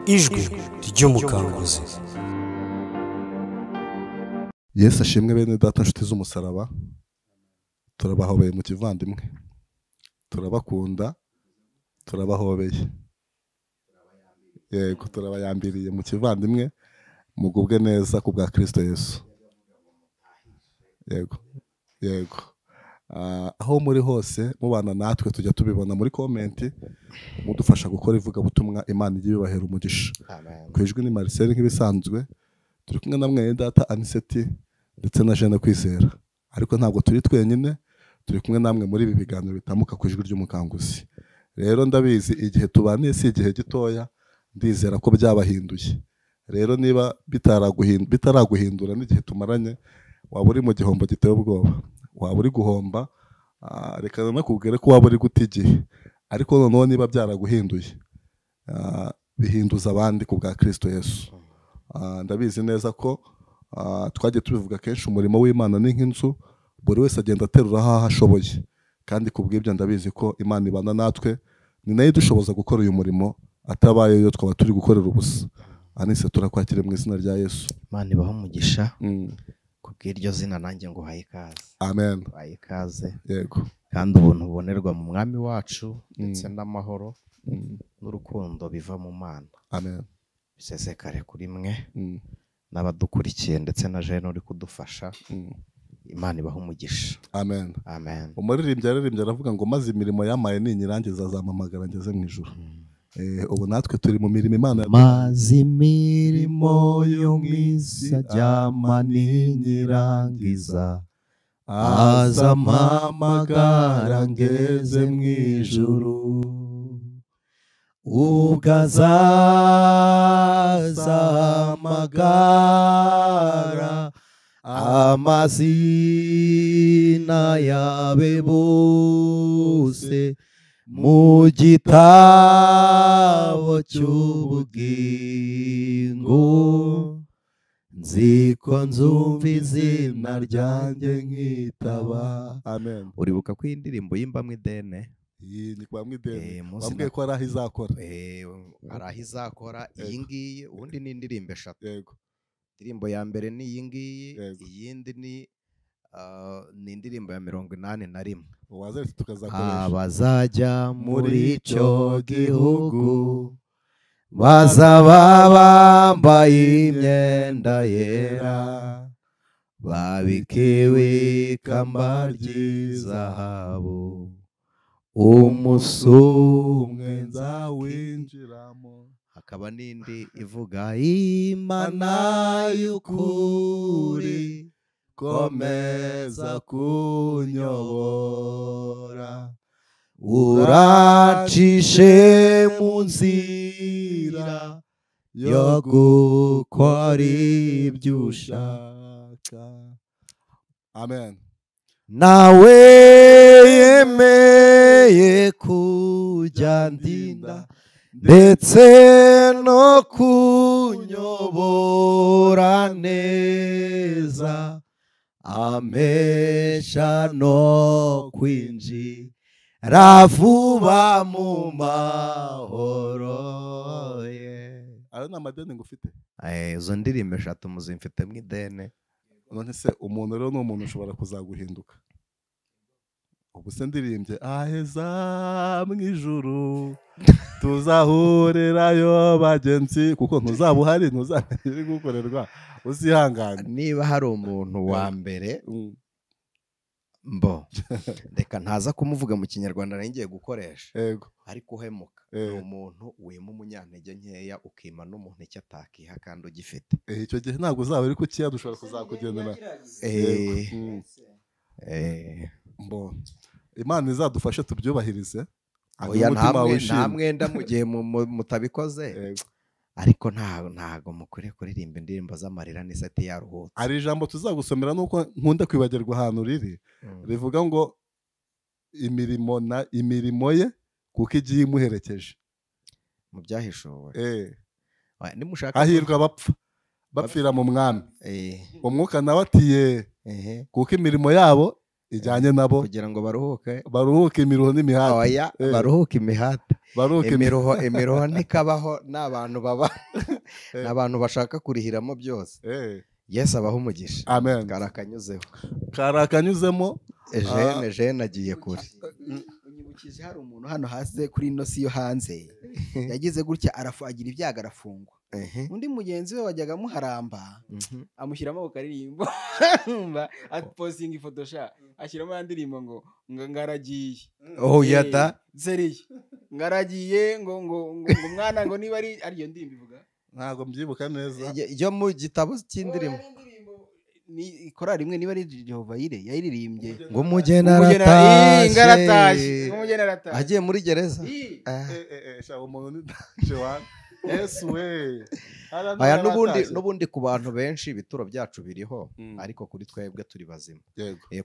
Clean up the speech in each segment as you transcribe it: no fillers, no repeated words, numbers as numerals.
Ijwi ry'Umukanguzi. Yesu ashimwe bene data nshuti z'umusaraba, turabahobeye mu kivandimwe, turabakunda, turabahobeye, yego turabayambiriye mu kivandimwe, mugubwe neza ku bwa Kristo Yesu. Yego yego, aho muri hose mubana natwe tujya tubibona muri comment, mudufasha gukora ivugabutumwa. Imana ijye ibibahera umugisha. Ku ijwi ni Marcel nk'ibisanzwe, turi kumwe na mwene data Aniseti ndetse na Jeanne Kwizera, ariko ntabwo turi twenyine, turi kumwe namwe muri ibi biganiro bitambuka ku Ijwi ry'Umukanguzi. Rero ndabizi igihe tubaniye si igihe gitoya, ndizera ko byabahinduye. Rero niba bitaraguhindura n'igihe tumaranye, waba uri mu gihombo giteye ubwoba, waba uri guhomba, reka nanakubwire ko waba uri guta igihe. Ariko noneho niba byaraguhinduye, bihinduza abandi ku bwa Kristo Yesu. Ndabizi neza ko twagiye tubivuga kenshi, umurimo w'Imana ni nk'inzu, buri wese agenda aterura aho ashoboye, kandi ku bw'ibyo ndabizi ko Imana ibana natwe, ni nayo idushoboza gukora uyu murimo, atabaye yo twaba turi gukorera ubusa. Anise, turakwakire mu izina rya Yesu. Imana ibahe umugisha. Kubw'iryo zina nanjye ngo uhaye ikaze. Amen. Uhaye ikaze. Yego. Kandi ubuntu bubonerwa mu Mwami wacu ndetse n'amahoro n'urukundo biva mu Mana. Amen. Bisesekare kuri mwe n'abadukurikiye ndetse na Jeanne uri kudufasha. Imana ibahe umugisha. Amen. Amen. Umuririmbyi yaririmbye aravuga ngo maze imirimo yamaye ninyirangiza azampamagara ngeze mu ijuru. Ubu natwe turi mu mirimo Imana, maze imirimo yo mu isi ajyama ninyirangiza azampamagara ngeze mu ijuru, ubwo azahamagara amazina yabe bose mu gitabo cy'ubugingo, nzi ko nzumva izina ryanjye nkitaba. Amen. Uribuka ko iyi ndirimbo y'imbamwe idene? Iyi ni kwa mwidene. Wambwiye ko ari aho izakora. Ari aho izakora iyi ngiyi, ubundi ni indirimbo eshatu. Yego. Indirimbo ya mbere ni iyi ngiyi, iyindi ni indirimbo ya 81. Abazajya muri icyo gihugu bazaba bambaye imyenda yera, babikiwe ikamba ry'izahabu, umusumwe nzawinjiramo. Hakaba n'indi ivuga Imana y'ukuri komeza kunyobora, uracishe mu nzira yo gukora ibyo ushaka. Amen. Nawe yemeye kujya ndinda ndetse no kunyobora neza, amesha no kwinjira vuba mu mahoro ye. Ayo ni amadeni ngufite? Izo ndirimbo eshatu muzimfitemo idene. None se umuntu rero ni umuntu ushobora kuzaguhinduka. Ubu se ndirimbye aheza mu ijuru tuzahurirayo bagenzi, kuko ntuzaba uhari, ntuzamenya ibiri gukorerwa, uzihangane. Niba hari umuntu wa mbere mbo reka ntaza kumuvuga mu kinyarwanda nari ngiye gukoresha, yego, ariko uhemuka ni umuntu wima umunyantege nkeya, ukima n'umuntu icyo atakiha kandi ugifite. Icyo gihe ntabwo uzaba uri kukiya, dushobora kuzakugendera. Mbo Imana izadufashe tubyubahirize. Oya, nta mwenda mu gihe mutabikoze, ariko ntago mukwiriye kuririmba indirimbo z'amarira n'isati yaruhutse. Hari ijambo tuzagusomera nuko nkunda kwibagirwa ahantu riri, rivuga ngo imirimo na imirimo ye kuko igiye imuherekeje. Mu byahishuwe. Nimushaka hahirwa abapfa bapfira mu Mwami. Umwuka nawe atiye kuko imirimo yabo ijyanye nabo kugira ngo baruhuke imiruho n'imihati. Oya, baruhuke imihati, imiruho ntikabaho, n'abantu baba n'abantu bashaka kurihiramo byose. Yesu abaha umugisha. Amen. Karakanyuzeho, karakanyuzemo. Eugene agiye kure. Unyibukije hari umuntu hano hasi kuri ino si yo hanze yagize gutya agira ibyago arafungwa. Undi mugenzi we wajyaga amuharamba amushyiramo ku karirimbo, apostinga ifoto sha ashyiramo ya ndirimbo ngo ngaragiye. Oh yada seriye ngaragiye ngo ngo ngo mwana ngo niba ari iyo ndirimbo ivuga ntago mbyibuka neza yo mu gitabo cy'indirimbo ni korali imwe niba ari Jehova Yire yayiririmbye ngo umugeni aratashye, agiye muri gereza. Sha umuntu ni Joan Yesu we. Aya n'ubundi ku bantu benshi ibituro byacu biriho, ariko kuri twebwe turi bazima.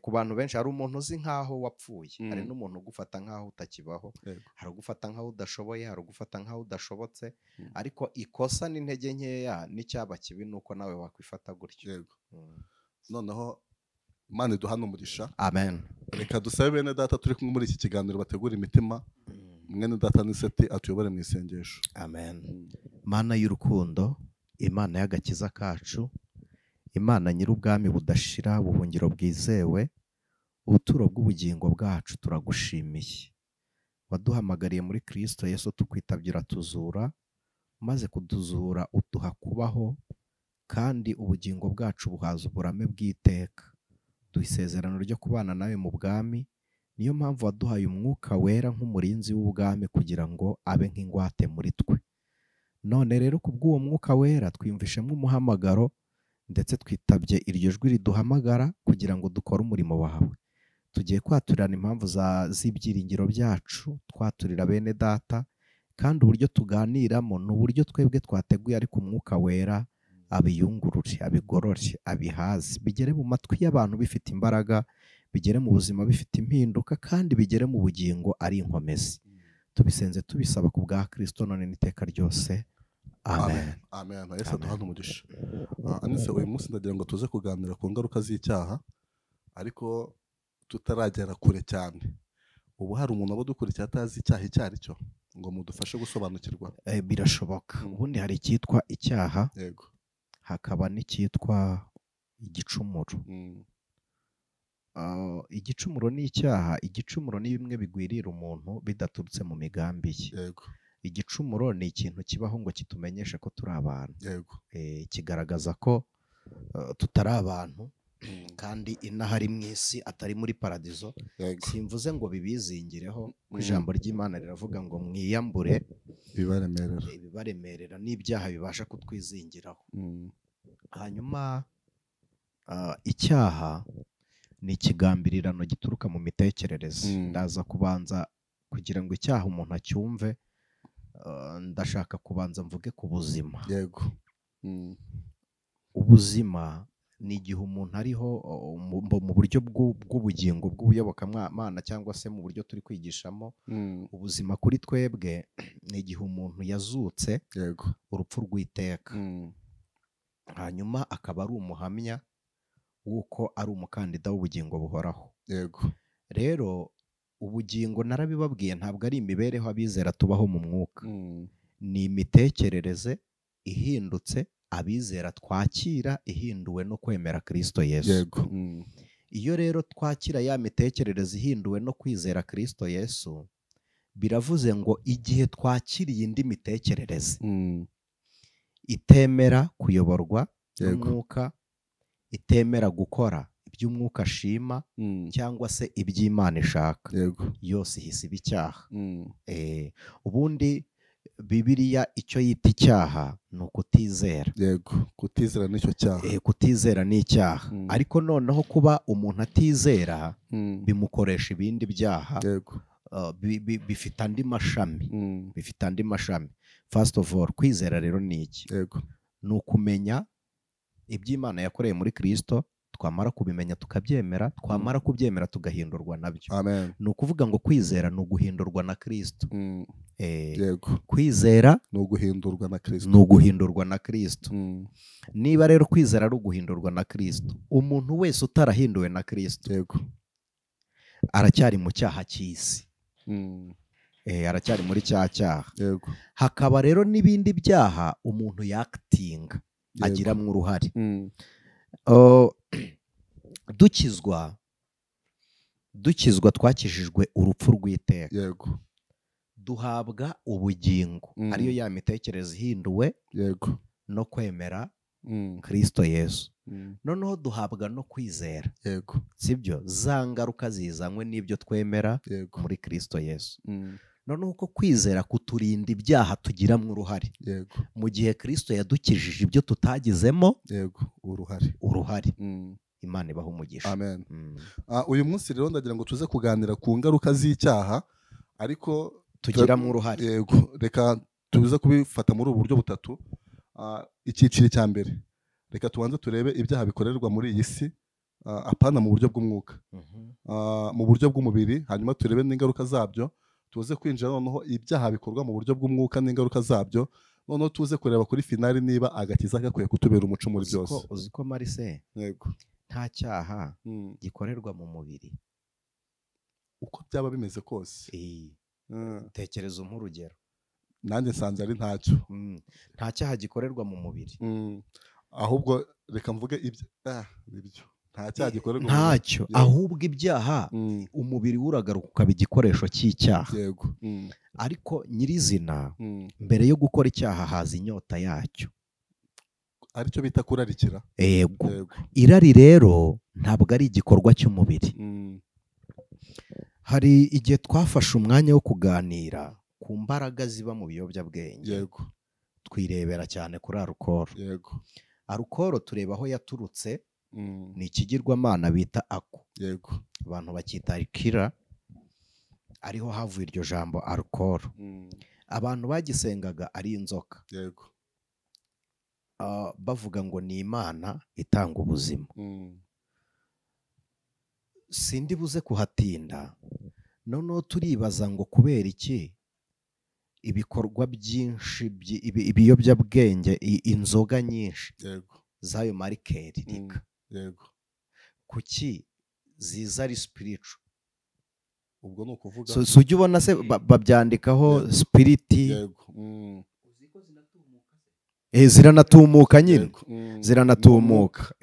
Ku bantu benshi hari umuntu uzi nkaho wapfuye, hari n'umuntu ugufata nkaho utakibaho, hari ugufata nkaho udashoboye, hari ugufata nkaho udashobotse, ariko ikosa n'intege nkeya n'icyaba kibi nuko nawe wakwifata gutyo. Noneho Imana iduhane umugisha. Amen. Reka dusabe bene data turi kumwe muri iki kiganiro bategura imitima. Mwene data Niseti atuyobore mu isengesho. Amen. Mana y'urukundo, Imana y'agakiza kacu, Imana nyir'ubwami budashira, ubuhungiro bwizewe, ubuturo bw'ubugingo bwacu, turagushimiye. Waduhamagariye muri Kristo Yesu tukwitabira tuzura, maze kuduzura uduha kubaho, kandi ubugingo bwacu buhaza uburame bw'iteka. Duha isezerano ryo kubana nawe mu bwami. Niyo mpamvu waduhaye umwuka wera nk'umurinzi w'ubwami kugira ngo abe nk'ingwate muri twe. None rero kubw'uwo mwuka wera twiyumvishemo umuhamagaro, ndetse twitabye iryo jwi riduhamagara kugira ngo dukore umurimo wawe. Tugiye kwaturana impamvu z'ibyiringiro byacu, twaturira bene data, kandi uburyo tuganiramo ni uburyo twebwe twateguye, ariko umwuka wera abiyungurure, abigorore, abihaze, bigere mu matwi y'abantu bifite imbaraga, bigere mu buzima bifite impinduka, kandi bigere mu bugingo ari inkomezi. Tubisenze tubisaba ku bwa Kristo none n'iteka ryose. Amen. Amen. Yesu aduhane umugisha. Anise, uyu munsi ndagira ngo tuze kuganira ku ngaruka z'icyaha, ariko tutaragera kure cyane. Ubu hari umuntu abo dukurikiye atazi icyaha icyo ari cyo, ngo mudufashe gusobanukirwa. Birashoboka. Ubundi hari icyitwa icyaha, yego, hakaba n'icyitwa igicumuro. Igicumuro ni icyaha. Igicumuro ni bimwe bigwirira umuntu bidaturutse mu migambi ye. Yego. Igicumuro ni ikintu kibaho ngo kitumenyeshe ko turi abantu. Yego. Kigaragaza ko tutari abantu, kandi inaha ari mu isi atari muri paradizo. Simvuze ngo bibizingireho, ku ijambo ry'Imana riravuga ngo mwiyambure ibibaremerera n'ibyaha bibasha kutwizingiraho. Hanyuma icyaha ni ikigambirirano gituruka mu mitekerereze. Ndaza kubanza kugira ngo icyaha umuntu acyumve, ndashaka kubanza mvuge ku buzima. Yego. Ubuzima ni igihe umuntu ariho mu buryo bw'ubugingo bw'ubuyobokamana, cyangwa se mu buryo turi kwigishamo. Ubuzima kuri twebwe ni igihe umuntu yazutse. Yego. Urupfu rw'iteka, hanyuma akaba ari umuhamya w'uko ari umukandida w'ubugingo buhoraho. Yego. Rero ubugingo narabibabwiye ntabwo ari imibereho abizera tubaho mu mwuka, ni imitekerereze ihindutse abizera twakira, ihinduwe no kwemera Kristo Yesu. Yego. Iyo rero twakira ya mitekerereze ihinduwe no kwizera Kristo Yesu, biravuze ngo igihe twakiriye indi mitekerereze itemera kuyoborwa n'umwuka, itemera gukora iby'umwuka ashima cyangwa se iby'Imana ishaka, yose ihise iba icyaha. Ubundi Bibiliya icyo yita icyaha ni ukutizera. Yego, kutizera nicyo cyaha. Kutizera ni icyaha. Ariko noneho kuba umuntu atizera bimukoresha ibindi byaha. Yego. Bifite andi mashami. Bifite andi mashami. First of all, kwizera rero ni iki? Yego. Ni ukumenya iby'Imana yakoreye muri Kristo, twamara kubimenya tukabyemera, twamara kubyemera tugahindurwa nabyo. Amen. Ni ukuvuga ngo kwizera ni uguhindurwa na Kristo. Yego. Kwizera ni uguhindurwa na Kristo. Ni uguhindurwa na Kristo. Niba rero kwizera ari uguhindurwa na Kristo, umuntu wese utarahinduwe na Kristo, yego, Aracyari mu cyaha cy'isi. Aracyari muri cya cyaha. Yego. Hakaba rero n'ibindi byaha umuntu yakitinga agiramo uruhare. Dukizwa twakijijwe urupfu rw'iteka. Yego. Duhabwa ubugingo ariyo ya mitekerereze ihinduwe. Yego. No kwemera Kristo Yesu. Noneho duhabwa no kwizera. Yego. Sibyo, za ngaruka zizanywe n'ibyo twemera. Yego. Muri Kristo Yesu. Noneho uko kwizera kuturinda ibyaha tugiramo uruhare. Yego. Mu gihe Kristo yadukijije ibyo tutagizemo. Yego, uruhare. Imana ibaha umugisha. Amen. Uyu munsi rero ndagira ngo tuze kuganira ku ngaruka z'icyaha ariko tugiramo uruhare. Yego, reka tuze kubifata muri ubu buryo butatu. Icyiciro cya mbere, reka tubanze turebe ibyaha bikorerwa muri iyi si, apana mu buryo bw'umwuka, mu buryo bw'umubiri, hanyuma turebe n'ingaruka zabyo. Tuze kwinjira noneho ibyaha bikorwa mu buryo bw'umwuka n'ingaruka zabyo, noneho tuze kureba kuri finali niba agakiza gakwiye kutubera umuco muri byose. Uzi ko Marise, yego, nta cyaha gikorerwa mu mubiri uko byaba bimeze kose. Tekereza nk'urugero, nanjye nsanze ari ntacyo. Nta cyaha gikorerwa mu mubiri. Ahubwo reka mvuge ibyo nta cyaha gikorerwa ntacyo, ahubwo ibyaha umubiri uragaruka ukaba igikoresho cy'icyaha. Yego. Ariko nyirizina mbere yo gukora icyaha haza inyota yacyo, aricyo bita kurarikira. Yego. Irari rero ntabwo ari igikorwa cy'umubiri. Hari igihe twafashe umwanya wo kuganira ku mbaraga ziba mu biyobyabwenge. Yego. Twirebera cyane kuri arukoro. Yego. Arukoro tureba aho yaturutse. Ni ikigirwamana bita aku. Yego. Abantu bakita arikira, ariho havuye iryo jambo arukoro. Abantu bagisengaga ari inzoka. Yego. Bavuga ngo ni Imana itanga ubuzima. Sindi buze kuhatinda. Noneho turibaza ngo kubera iki ibikorwa byinshi ibiyobyabwenge, inzoga nyinshi. Yego. Zayo marikeri rika. Yego. Kuki ziza ari spiritual? Ubwo ni ukuvuga so ujya ubona se babyandikaho spirit. Yego. Ziranatumuka nyine. Ziranatumuka.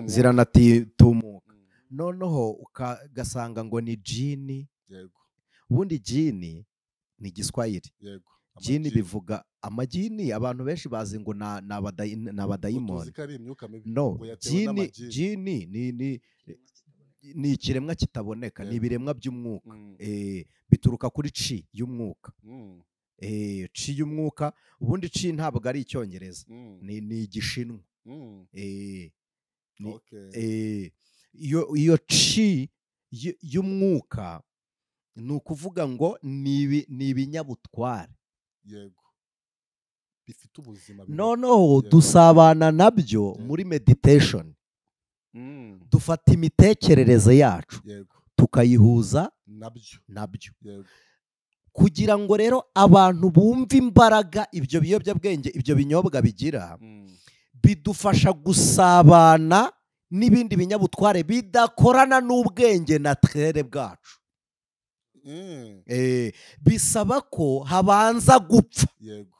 Ziranatumuka. Noneho ukagasanga ngo ni jini. Yego. Ubundi jini ni Igiswahili. Yego. Jini bivuga amajini. Abantu benshi bazi ngo na abadayimoni. No, jini ni ikiremwa kitaboneka, ni ibiremwa by'umwuka. Bituruka kuri ci y'umwuka. Ci y'umwuka. Ubundi ci ntabwo ari Icyongereza, ni Igishinwa. Iyo ci y'umwuka ni ukuvuga ngo ni ibinyabutware. Yego. Bifite ubuzima. Noneho dusabana nabyo muri meditation. Dufata imitekerereze yacu. Yego. Tukayihuza nabyo. Yego. Kugira ngo rero abantu bumve imbaraga ibyo biyobyabwenge, ibyo binyobwa bigira, bidufasha gusabana n'ibindi binyabutware bidakorana n'ubwenge naturere bwacu. Bisaba ko habanza gupfa. Yego.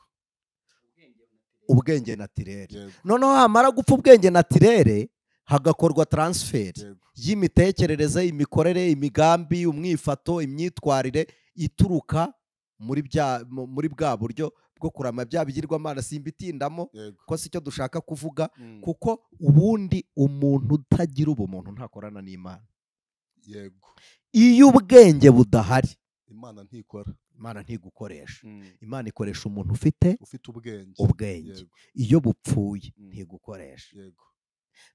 Ubwenge naturere. Noneho hamara gupfa ubwenge naturere hagakorwa transfer y'imitekerereze, imikorere, imigambi, umwifato, imyitwarire ituruka muri bwa buryo bwo kurama bya bigirwamana. Simbitindamo ko si cyo dushaka kuvuga, kuko ubundi umuntu utagira ubumuntu ntakorana n'Imana. Yego. Iyo ubwenge budahari, Imana ntikora. Imana ntigukoresha. Imana ikoresha umuntu ufite ubwenge. Iyo bupfuye ntigukoresha. Yego.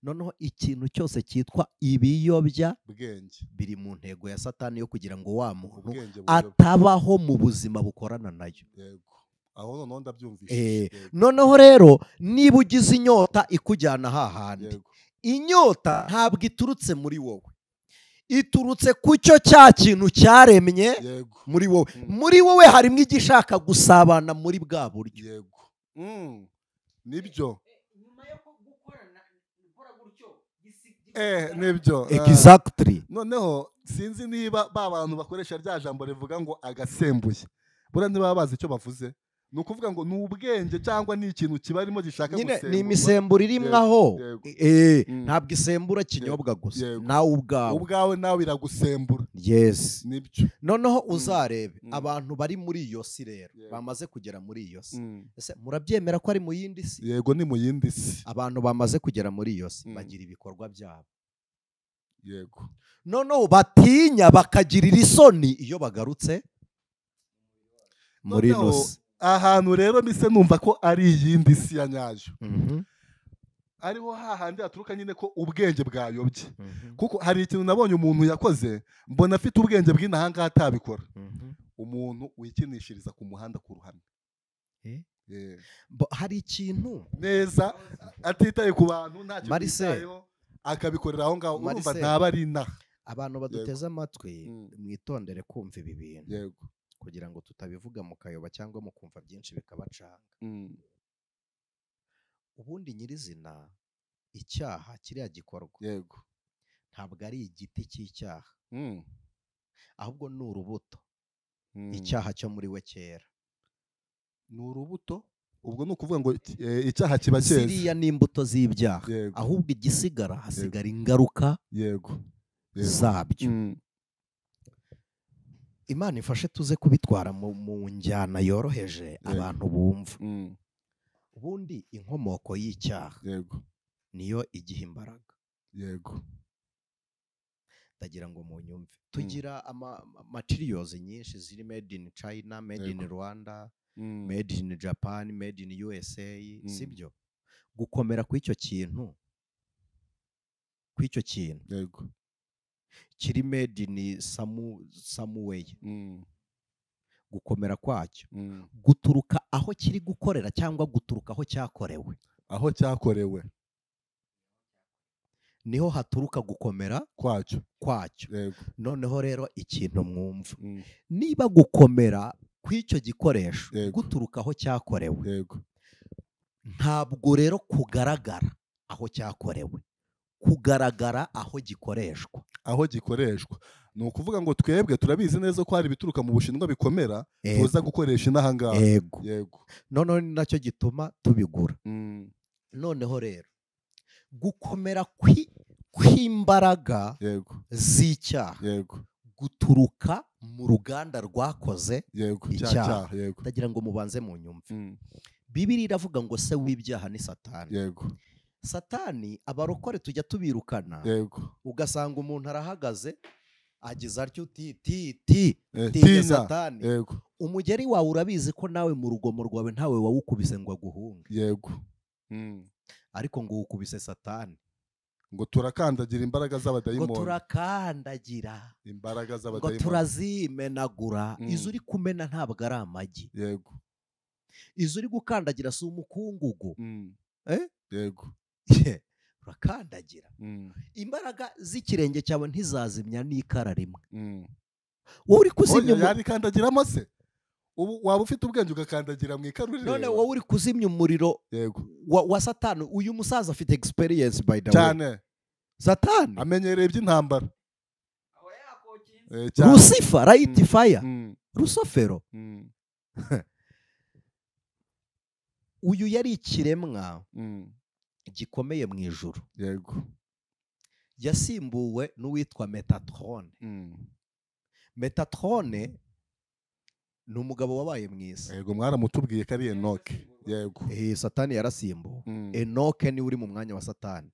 Noneho ikintu cyose cyitwa ibiyobya biri mu ntego ya Satani yo kugira ngo wa muntu atabaho mu buzima bukorana nayo. Yego. Aho noneho ndabyumvise. Noneho rero niba ugize inyota ikujyana hahandi, inyota ntabwo iturutse muri wowe, iturutse ku cyo cya kintu cyaremye muri wowe. Muri wowe harimo igishaka gusabana muri bwa buryo. Yego. Nibyo. Nyuma yo gukorana gukora gutyo Nibyo. Exactly. Noneho sinzi niba ba bantu bakoresha rya jambo rivuga ngo agasembuye, buriya ntibaba bazi icyo bavuze. Ni ukuvuga ngo ni ubwenge cyangwa ni ikintu kibarimo gishaka gusemburwa. Ni imisemburo irimo aho. Ntabwo isembura kinyobwa gusa, nawe ubwawe nawe iragusembura. Yes, nibyo. Noneho uzarebe abantu bari muri iyo si rero, bamaze kugera muri iyo si. Ese murabyemera ko ari mu yindi si? Yego, ni mu yindi si. Abantu bamaze kugera muri iyo si bagira ibikorwa byabo. Yego. Noneho batinya bakagirira isoni iyo bagarutse muri ino si. Ahantu rero mise numva ko ari iyindi si ya nyayo. Ariho hahandi haturuka nyine ko ubwenge bwayobye. Kuko hari ikintu nabonye umuntu yakoze, mbona afite ubwenge bw'inahanga atabikora. Umuntu wikinishiriza ku muhanda ku ruhame. Hari ikintu neza atitaye ku bantu, nta kintu yitayeho, akabikorera aho ngaho. Urumva ntaba ari inaha. Abantu baduteze amatwi mwitondere kumva ibi bintu. Yego. Kugira ngo tutabivuga mukayoba cyangwa mukumva byinshi bikabacanga. Ubundi nyirizina icyaha kiriya gikorwa, yego, ntabwo ari igiti cy'icyaha, ahubwo ni urubuto. Icyaha cyo muri we cyera ni urubuto. Ubwo ni ukuvuga ngo icyaha kiba cyeze. Ziriya ni imbuto z'ibyaha, ahubwo igisigara hasigara ingaruka, yego, zabyo. Imana ifashe tuze kubitwara mu njyana yoroheje abantu bumva. Ubundi inkomoko y'icyaha, yego, niyo igiha imbaraga. Yego. Ndagira ngo munyumve. Tugira ama materials nyinshi ziri made in China, made in Rwanda, made in Japan, made in USA, sibyo? Gukomera kw'icyo kintu, yego, kiri made in somewhere. Gukomera kwacyo guturuka aho kiri gukorera cyangwa guturuka aho cyakorewe. Aho cyakorewe niho haturuka gukomera kwacyo. Yego. Noneho rero ikintu mwumva, niba gukomera kw'icyo gikoresho guturuka aho cyakorewe, yego, ntabwo rero kugaragara aho cyakorewe, kugaragara aho gikoreshwa. Aho gikoreshwa ni ukuvuga ngo twebwe turabizi neza ko hari ibituruka mu Bushinwa bikomera, tuza gukoresha inaha ngaha. Yego. Yego. Noneho ni nacyo gituma tubigura. Noneho rero gukomera kw'imbaraga z'icyaha, yego, guturuka mu ruganda rwakoze icyaha. Ndagira ngo mubanze mu nyumve. Bibiliya iravuga ngo se w'ibyaha ni Satani. Yego. Satani abarokore tujya tubirukana. Yego. Ugasanga umuntu arahagaze agize atyo ti ti ti tinya Satani. Yego. Umugeri wawe urabizi ko nawe mu rugomo rwawe ntawe wawukubise ngo aguhunge. Yego. Ariko ngo ukubise Satani. Ngo turakandagira imbaraga z'abadayimoni. Ngo turakandagira imbaraga z'abadayimoni. Ngo turazimenagura. Izo uri kumena ntabwo ari amagi. Yego. Izo uri gukandagira si umukungugu. Yego. Urakandagira. Imbaraga z'ikirenge cyawe ntizazimya n'ikara rimwe. Wowe uri kuzimya yarikandagiramo se? Ubu waba ufite ubwenge ugakandagira mu ikara rireba. None wowe uri kuzimya umuriro wa Satani. Uyu musaza afite experience by the way. Cyane. Satani amenyereye iby'intambara. Lucifer, right fire. Rusofero. Uyu yari ikiremwa gikomeye mu ijuru. Yego. Yasimbuwe n'uwitwa Metatrone. Metatrone ni umugabo wabaye mwiza. Yego, mwaramutubwiye ko ari Enoke. Yego. Satani yarasimbuwe. Enoke ni uri mu mwanya wa Satani.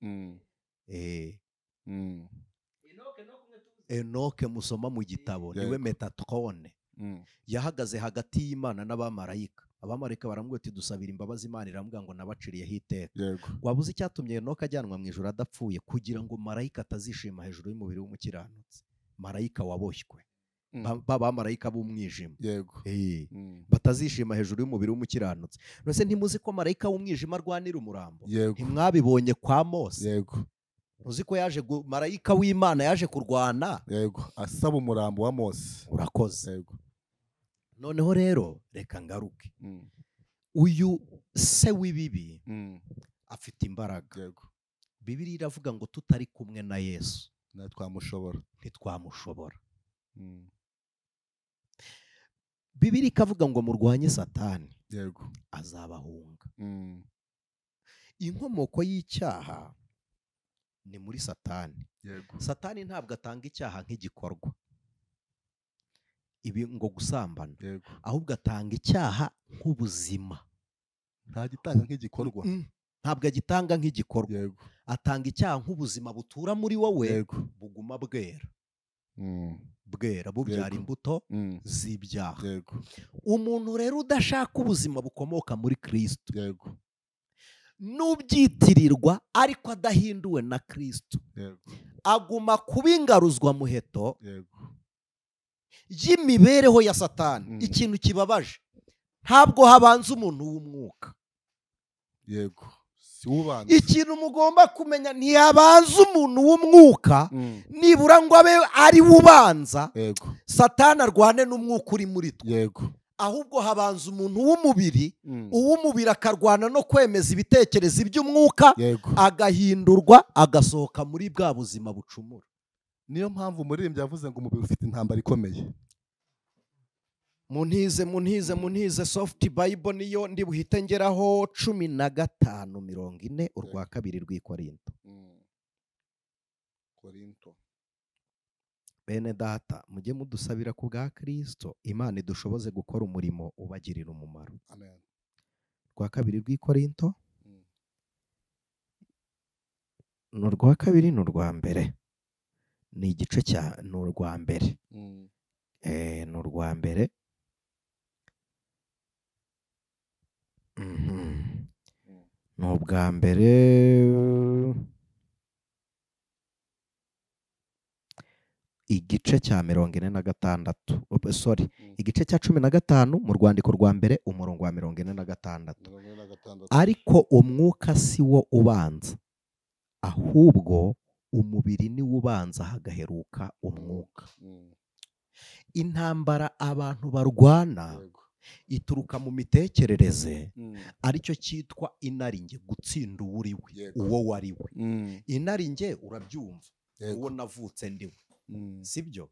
Enoke musoma mu gitabo niwe Metatrone. Yahagaze hagati y'Imana n'abamarayika. Abamarayika baramubwira ati dusabira imbabazi, Imana iramubwira ngo nabaciriyeho iteka. Wabuze icyatumye Enoke ajyanwa mu ijuru adapfuye? Kugira ngo marayika atazishima hejuru y'umubiri w'umukiranutsi. Marayika waboshywe. Ba marayika b'umwijima. Yego. Batazishima hejuru y'umubiri w'umukiranutsi. None ntimuzi ko marayika w'umwijima arwanira umurambo? Yego. Ntimwabibonye kwa Mose? Yego. Uzi ko yaje marayika w'Imana yaje kurwana? Yego, asaba umurambo wa Mose. Urakoze. Yego. Noneho rero reka ngaruke. Uyu se w'ibibi afite imbaraga. Yego. Bibiliya iravuga ngo tutari kumwe na Yesu ntitwamushobora. Ntitwamushobora. Bibiliya ikavuga ngo murwanye Satani, yego, azabahunga. Inkomoko y'icyaha ni muri Satani. Yego. Satani ntabwo atanga icyaha nk'igikorwa, ibi ngo gusambana, yego, ahubwo atanga icyaha nk'ubuzima. Ntagitanga nk'igikorwa. Ntabwo agitanga nk'igikorwa. Yego. Atanga icyaha nk'ubuzima butura muri wowe, yego, buguma bwera. Bwera bubyara imbuto z'ibyaha. Yego. Umuntu rero udashaka ubuzima bukomoka muri Kristo, yego, n'ubyitirirwa ariko adahinduwe na Kristo, yego, aguma kuba ingaruzwa muheto, yego, y'imibereho ya Satani. Ikintu kibabaje, ntabwo habanza umuntu w'umwuka. Yego. Si ubanza. Ikintu mugomba kumenya, ntiyabanza umuntu w'umwuka, nibura ngo abe ari ubanza, yego, Satani arwane n'umwuka uri muri twe. Yego. Ahubwo habanza umuntu w'umubiri, uw'umubiri akarwana no kwemeza ibitekerezo by'umwuka, yego, agahindurwa agasohoka muri bwa buzima bucumura. Niyo mpamvu umuririmbyi yavuze ngo umubiri ufite intambara ikomeye. Muntize soft Bible niyo ndi buhite ngeraho 15:40 urwa kabiri rw'Ikorinto. Korinto. Bene data, mujye mudusabira ku bwa Kristo, Imana idushoboze gukora umurimo ubagirira umumaro. Amen. Rwa kabiri rw'Ikorinto. Ni urwa kabiri, ni urwa mbere. Ni igice cya ni urwa mbere. Ni urwa mbere. Ni ubwa mbere. Igice cya 46. Sorry, igice cya 15 mu rwandiko rwa mbere umurongo wa 46. Ariko umwuka si wo ubanza, ahubwo umubiri ni wo ubanza, hagaheruka umwuka. Intambara abantu barwana ituruka mu mitekerereze, aricyo cyitwa inaringe, gutsinda uwo uri we, uwo wari we. Inaringe urabyumva, uwo navutse ndiwe, sibyo?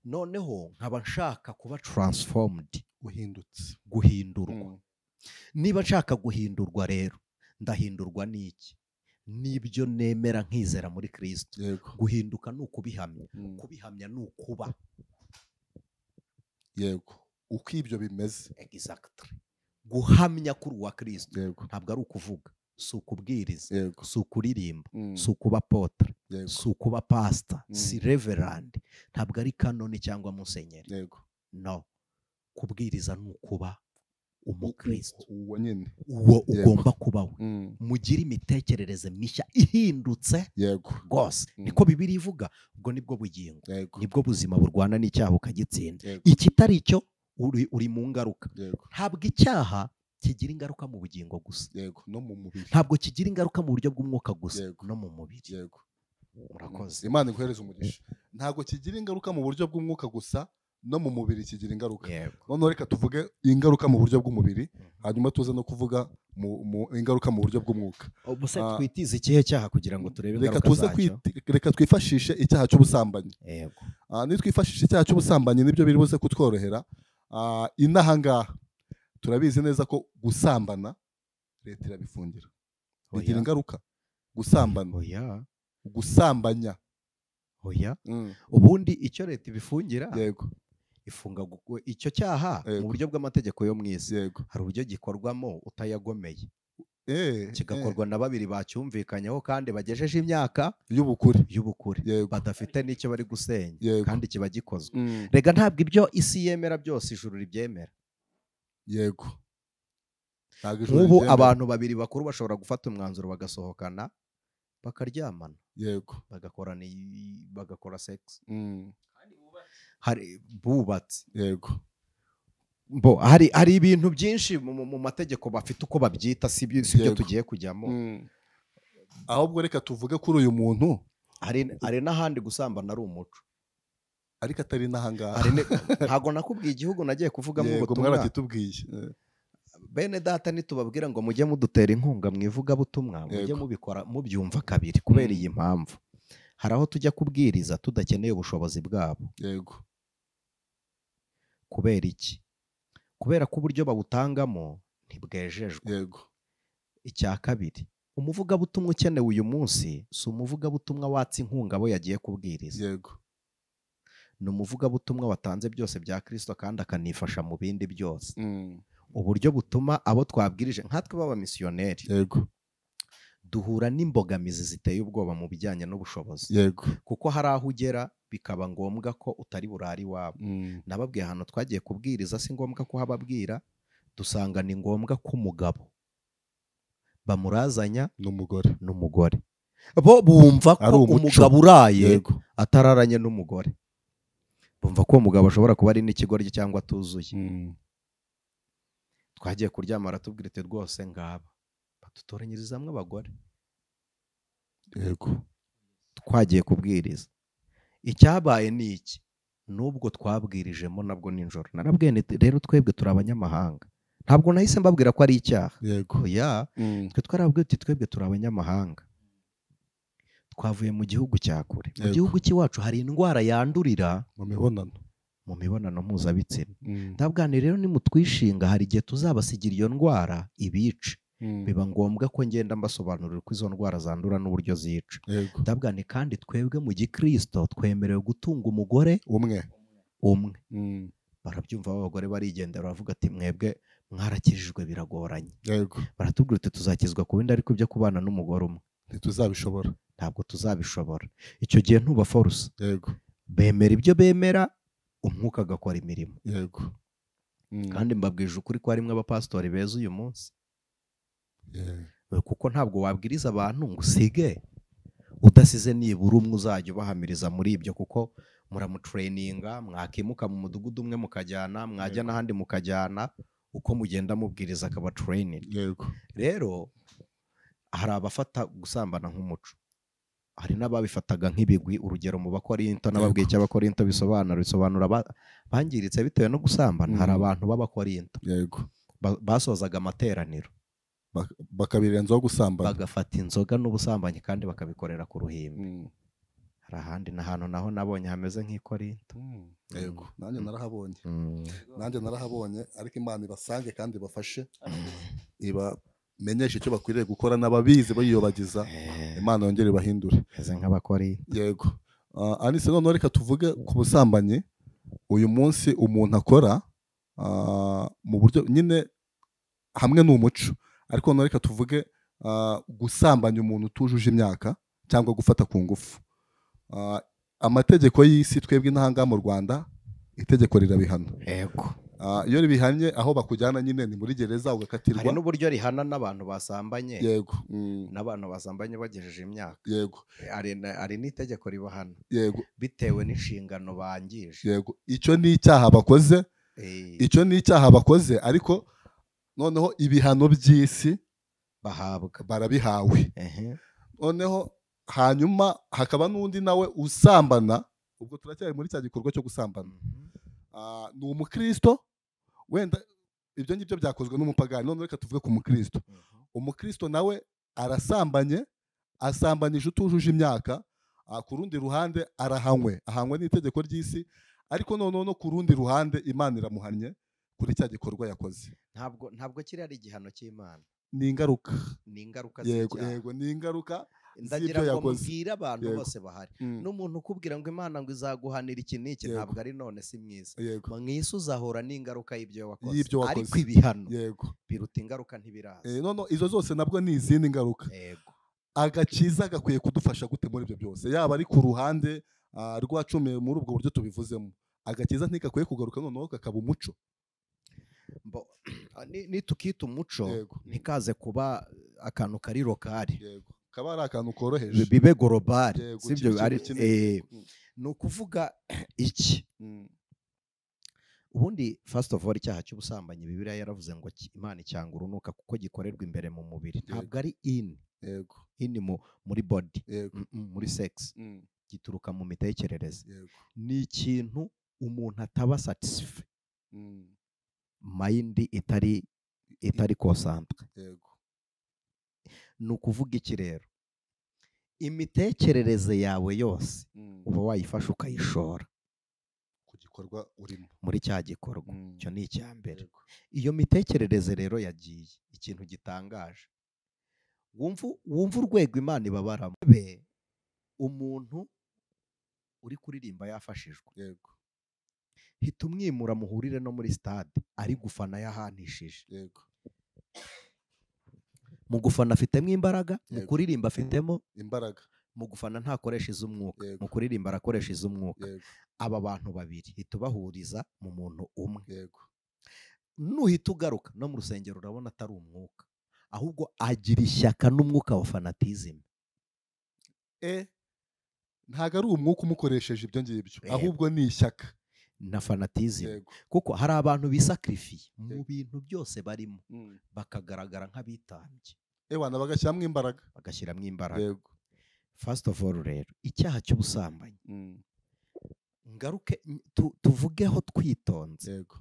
Noneho nkaba nshaka kuba transformed, uhindutse, guhindurwa. Niba nshaka guhindurwa rero, ndahindurwa n'iki? Nibyo nemera nkizera muri Kristo. Guhinduka ni ukubihamya, kubihamya ni ukuba. Yego, uko ibyo bimeze. Exactly. Guhamya kuri uwa Kristo ntabwo ari ukuvuga, si ukubwiriza, si ukuririmba, si ukuba apotre, si ukuba pastor, si reverend, ntabwo ari kanoni cyangwa musenyeri. Yego. No. Kubwiriza ni ukuba umukristo, uwo nyine, uwo ugomba kuba we. Mugire imitekerereze mishya ihindutse. Yego. Rwose niko Bibiliya ivuga, ubwo nibwo bugingo, nibwo buzima burwana n'icyaha ukagitsinda. Ikitari icyo uri mu ngaruka. Ntabwo icyaha kigira ingaruka mu bugingo gusa, yego, no mu mubiri. Ntabwo kigira ingaruka mu buryo bw'umwuka gusa, no mu mubiri. Yego. Murakoze. Imana iguhereze umugisha. Ntabwo kigira ingaruka mu buryo bw'umwuka gusa, no mu mubiri kigira ingaruka. Noneho reka tuvuge ingaruka mu buryo bw'umubiri, hanyuma tuze no kuvuga mu ingaruka mu buryo bw'umwuka. Ubuse twitize ikihe cyaha kugira ngo turebe ingaruka zacyo? Reka twifashishe icyaha cy'ubusambanyi. Yego. Nitwifashishe icyaha cy'ubusambanyi nibyo biri buze kutworohera. Inaha ngaha turabizi neza ko gusambana leta irabifungira. Bigira ingaruka gusambana. Oya. Gusambanya. Oya. Ubundi icyo leta ibifungira, yego, ifunga icyo cyaha mu buryo bw'amategeko yo mu isi. Yego. Hari uburyo gikorwamo utayagomeye, kigakorwa na babiri bacyumvikanyeho kandi bagejeje imyaka y'ubukure, badafite n'icyo bari gusenya, kandi kiba gikozwe. Rega ntabwo ibyo isi yemera byose ijuru ribyemera. Yego. Nk'ubu abantu babiri bakuru bashobora gufata umwanzuro bagasohokana bakaryamana, yego, bagakora sex, hari bubatse, yego. Bo hari ibintu byinshi mu mategeko bafite uko babyita, si byo tugiye kujyamo. Ahubwo reka tuvuge kuri uyu muntu. Hari n'ahandi gusambana ari umuco, ariko atari n'ahangaha. Ntabwo nakubwiye igihugu nagiye kuvugamo ubutumwa. Mwarakitubwiye. Bene data nitubabwira ngo mujye mudutera inkunga mu ivugabutumwa, mujye mubikora mubyumva kabiri kubera iyi mpamvu. Hari aho tujya kubwiriza tudakeneye ubushobozi bwabo. Yego. Kubera iki? Kubera ko uburyo babutangamo ntibwejejwe. Yego. Icya kabiri, umuvugabutumwa ukenewe uyu munsi si umuvugabutumwa watse inkunga abo yagiye kubwiriza. Yego. Ni umuvugabutumwa watanze byose bya Kristo kandi akanifasha mu bindi byose. Uburyo butuma abo twabwirije nkatwe b'abamisiyoneri, yego, duhura n'imbogamizi ziteye ubwoba mu bijyanye n'ubushobozi. Yego. Kuko hari aho ugera bikaba ngombwa ko utari burari iwabo. Nababwiye ahantu twagiye kubwiriza si ngombwa kuhababwira, dusanga ni ngombwa ko umugabo bamurazanya n'umugore. Bo bumva ko umugabo uraye atararanye n'umugore. Bumva ko umugabo ashobora kuba ari n'ikigoryi cyangwa atuzuye. Twagiye kuryama aratubwira ati rwose ngaba badutoranyirizamwe abagore. Yego. Twagiye kubwiriza. Icyabaye ni iki? Nubwo twabwirijemo nabwo nijoro. Narabwiye nti rero twebwe turi abanyamahanga. Ntabwo nahise mbabwira ko ari icyaha. Yego. Ya, twe twarabwiye uti twebwe turi abanyamahanga. Twavuye mu gihugu cya kure. Mu gihugu cy'iwacu hari indwara yandurira mu mibonano mpuzabitsina. Ndabwana rero nimutwishinga hari igihe tuzabasigira iyo ndwara ibice. Biba ngombwa ko ngenda mbasobanurira uko izo ndwara zandura n'uburyo zica. Ndabwana kandi twebwe mu gikristo twemerewe gutunga umugore umwe. Barabyumva abagore barigendera baravuga ati mwebwe mwarakijijwe biragoranye. Yego. Baratubwira uti tuzakizwa ku bindi ariko ibyo kubana n'umugore umwe ntituzabishobora. Ntabwo tuzabishobora. Icyo gihe ntuba force. Yego. Bemera ibyo bemera, umwuka agakora imirimo. Yego. Kandi mbabwije ukuri ko harimwe abapasitori beza uyu munsi. Kuko ntabwo wabwiriza abantu ngo usige udasize nibura umwe uzajya ubahamiriza muri ibyo, kuko muramutraininga, mwakimuka mu mudugudu umwe mukajyana, mwajya n'ahandi mukajyana, uko mugenda mubwiriza akaba training. Yego. Rero hari abafata gusambana nk'umuco, hari n'ababifataga nk'ibigwi. Urugero mu Bakorinto, n'ababwiye icyo Abakorinto bisobanura bangiritse bitewe no gusambana. Hari abantu b'Abakorinto, yego, basozaga amateraniro bakabirenzaho gusambana, bagafata inzoga n'ubusambanyi kandi bakabikorera ku ruhimbi. Hari ahandi n'ahantu naho nabonye hameze nk'Ikorinto. Yego, nanjye narahabonye. Nanjye narahabonye, ariko Imana ibasange kandi ibafashe, ibamenyeshe icyo bakwiriye gukora n'ababizi bayiyobagiza, Imana yongere ibahindure. Meze nk'Abakorinto. Yego. Anise, none reka tuvuge ku busambanyi uyu munsi umuntu akora mu buryo nyine hamwe n'umuco, ariko none reka tuvuge gusambanya umuntu utujuje imyaka cyangwa gufata ku ngufu. Amategeko y'isi twebwe n'ahanga mu Rwanda itegeko rirabihana. Yego. Iyo ribihanye aho bakujyana nyine ni muri gereza ugakatirwa. Hari n'uburyo rihana n'abantu basambanye. Yego. N'abantu basambanye bagejeje imyaka. Yego. Hari n'itegeko ribahana. Yego. Bitewe n'inshingano bangije. Yego. Icyo ni icyaha bakoze. Icyo ni icyaha bakoze, ariko noneho ibihano by'isi bahabwa barabihawe. Noneho hanyuma hakaba n'undi nawe usambana, ubwo turacyari muri cya gikorwa cyo gusambana. Ni umukristo, wenda ibyo ngibyo byakozwe n'umupagani, none reka tuvuge ku mukristo. Umukristo nawe arasambanye, asambanije utujuje imyaka, ku rundi ruhande arahanywe, ahanywe n'itegeko ry'isi, ariko noneho no ku rundi ruhande Imana iramuhannye kuri cya gikorwa yakoze. Ntabwo kiri ari igihano cy'Imana. Ni ingaruka. Ni ingaruka. Yego, yego, ni ingaruka. Ndagira ngo mbwire abantu bose bahari, n'umuntu ukubwira ngo Imana ngo izaguhanira iki n'iki, ntabwo ari none si mwiza. Mu isi uzahura n'ingaruka y'ibyo wakoze, ariko ibihano biruta ingaruka ntibiraza. None izo zose nabwo ni izindi ngaruka. Agakiza gakwiye kudufasha gute muri ibyo byose, yaba ari ku ruhande rwa cumi muri ubwo buryo tubivuzemo, agakiza ntigakwiye kugaruka noneho kakaba umuco. Nitukita umuco ntikaze kuba akantu kari lokali, kaba ari akantu koroheje, bibe global, sibyo? Ari ni ukuvuga iki? Ubundi first of all, icyaha cy'ubusambanyi Bibiliya yaravuze ngo Imana icyanga urunuka kuko gikorerwa imbere mu mubiri, ntabwo ari in. Yego. In muri body, muri sex, gituruka mu mitekerereze. Ni ikintu umuntu ataba satisfait, mind itari Itari concentre. Yego. Ni ukuvuga iki rero? Imitekerereze yawe yose uba wayifasha ukayishora ku gikorwa urimo, muri cya gikorwa. Icyo ni icya mbere. Iyo mitekerereze rero yagiye, ikintu gitangaje, wumva urwego Imana ibabaramo. Umuntu uri kuririmba yafashijwe, yego, hita umwimura muhurire no muri stade ari gufana yahanishije. Yego. Mu gufana afitemo imbaraga, mu kuririmba afitemo imbaraga. Mu gufana ntakoresha iz'umwuka, mu kuririmba arakoresha iz'umwuka. Aba bantu babiri hita ubahuriza mu muntu umwe. Yego. Nuhita ugaruka no mu rusengero urabona atari umwuka, ahubwo agira ishyaka n'umwuka wa fanatism. Ntago ari umwuka umukoresheje ibyo ngibyo, ahubwo ni ishyaka na fanatism. Kuko hari abantu bisacrifiye mu bintu byose barimo, bakagaragara nk'abitambye. Ewana bagashyiramo imbaraga, bagashyiramo imbaraga. Yego. First of all rero, icyaha cy'ubusambanyi, ngaruke tuvugeho twitonze. Yego.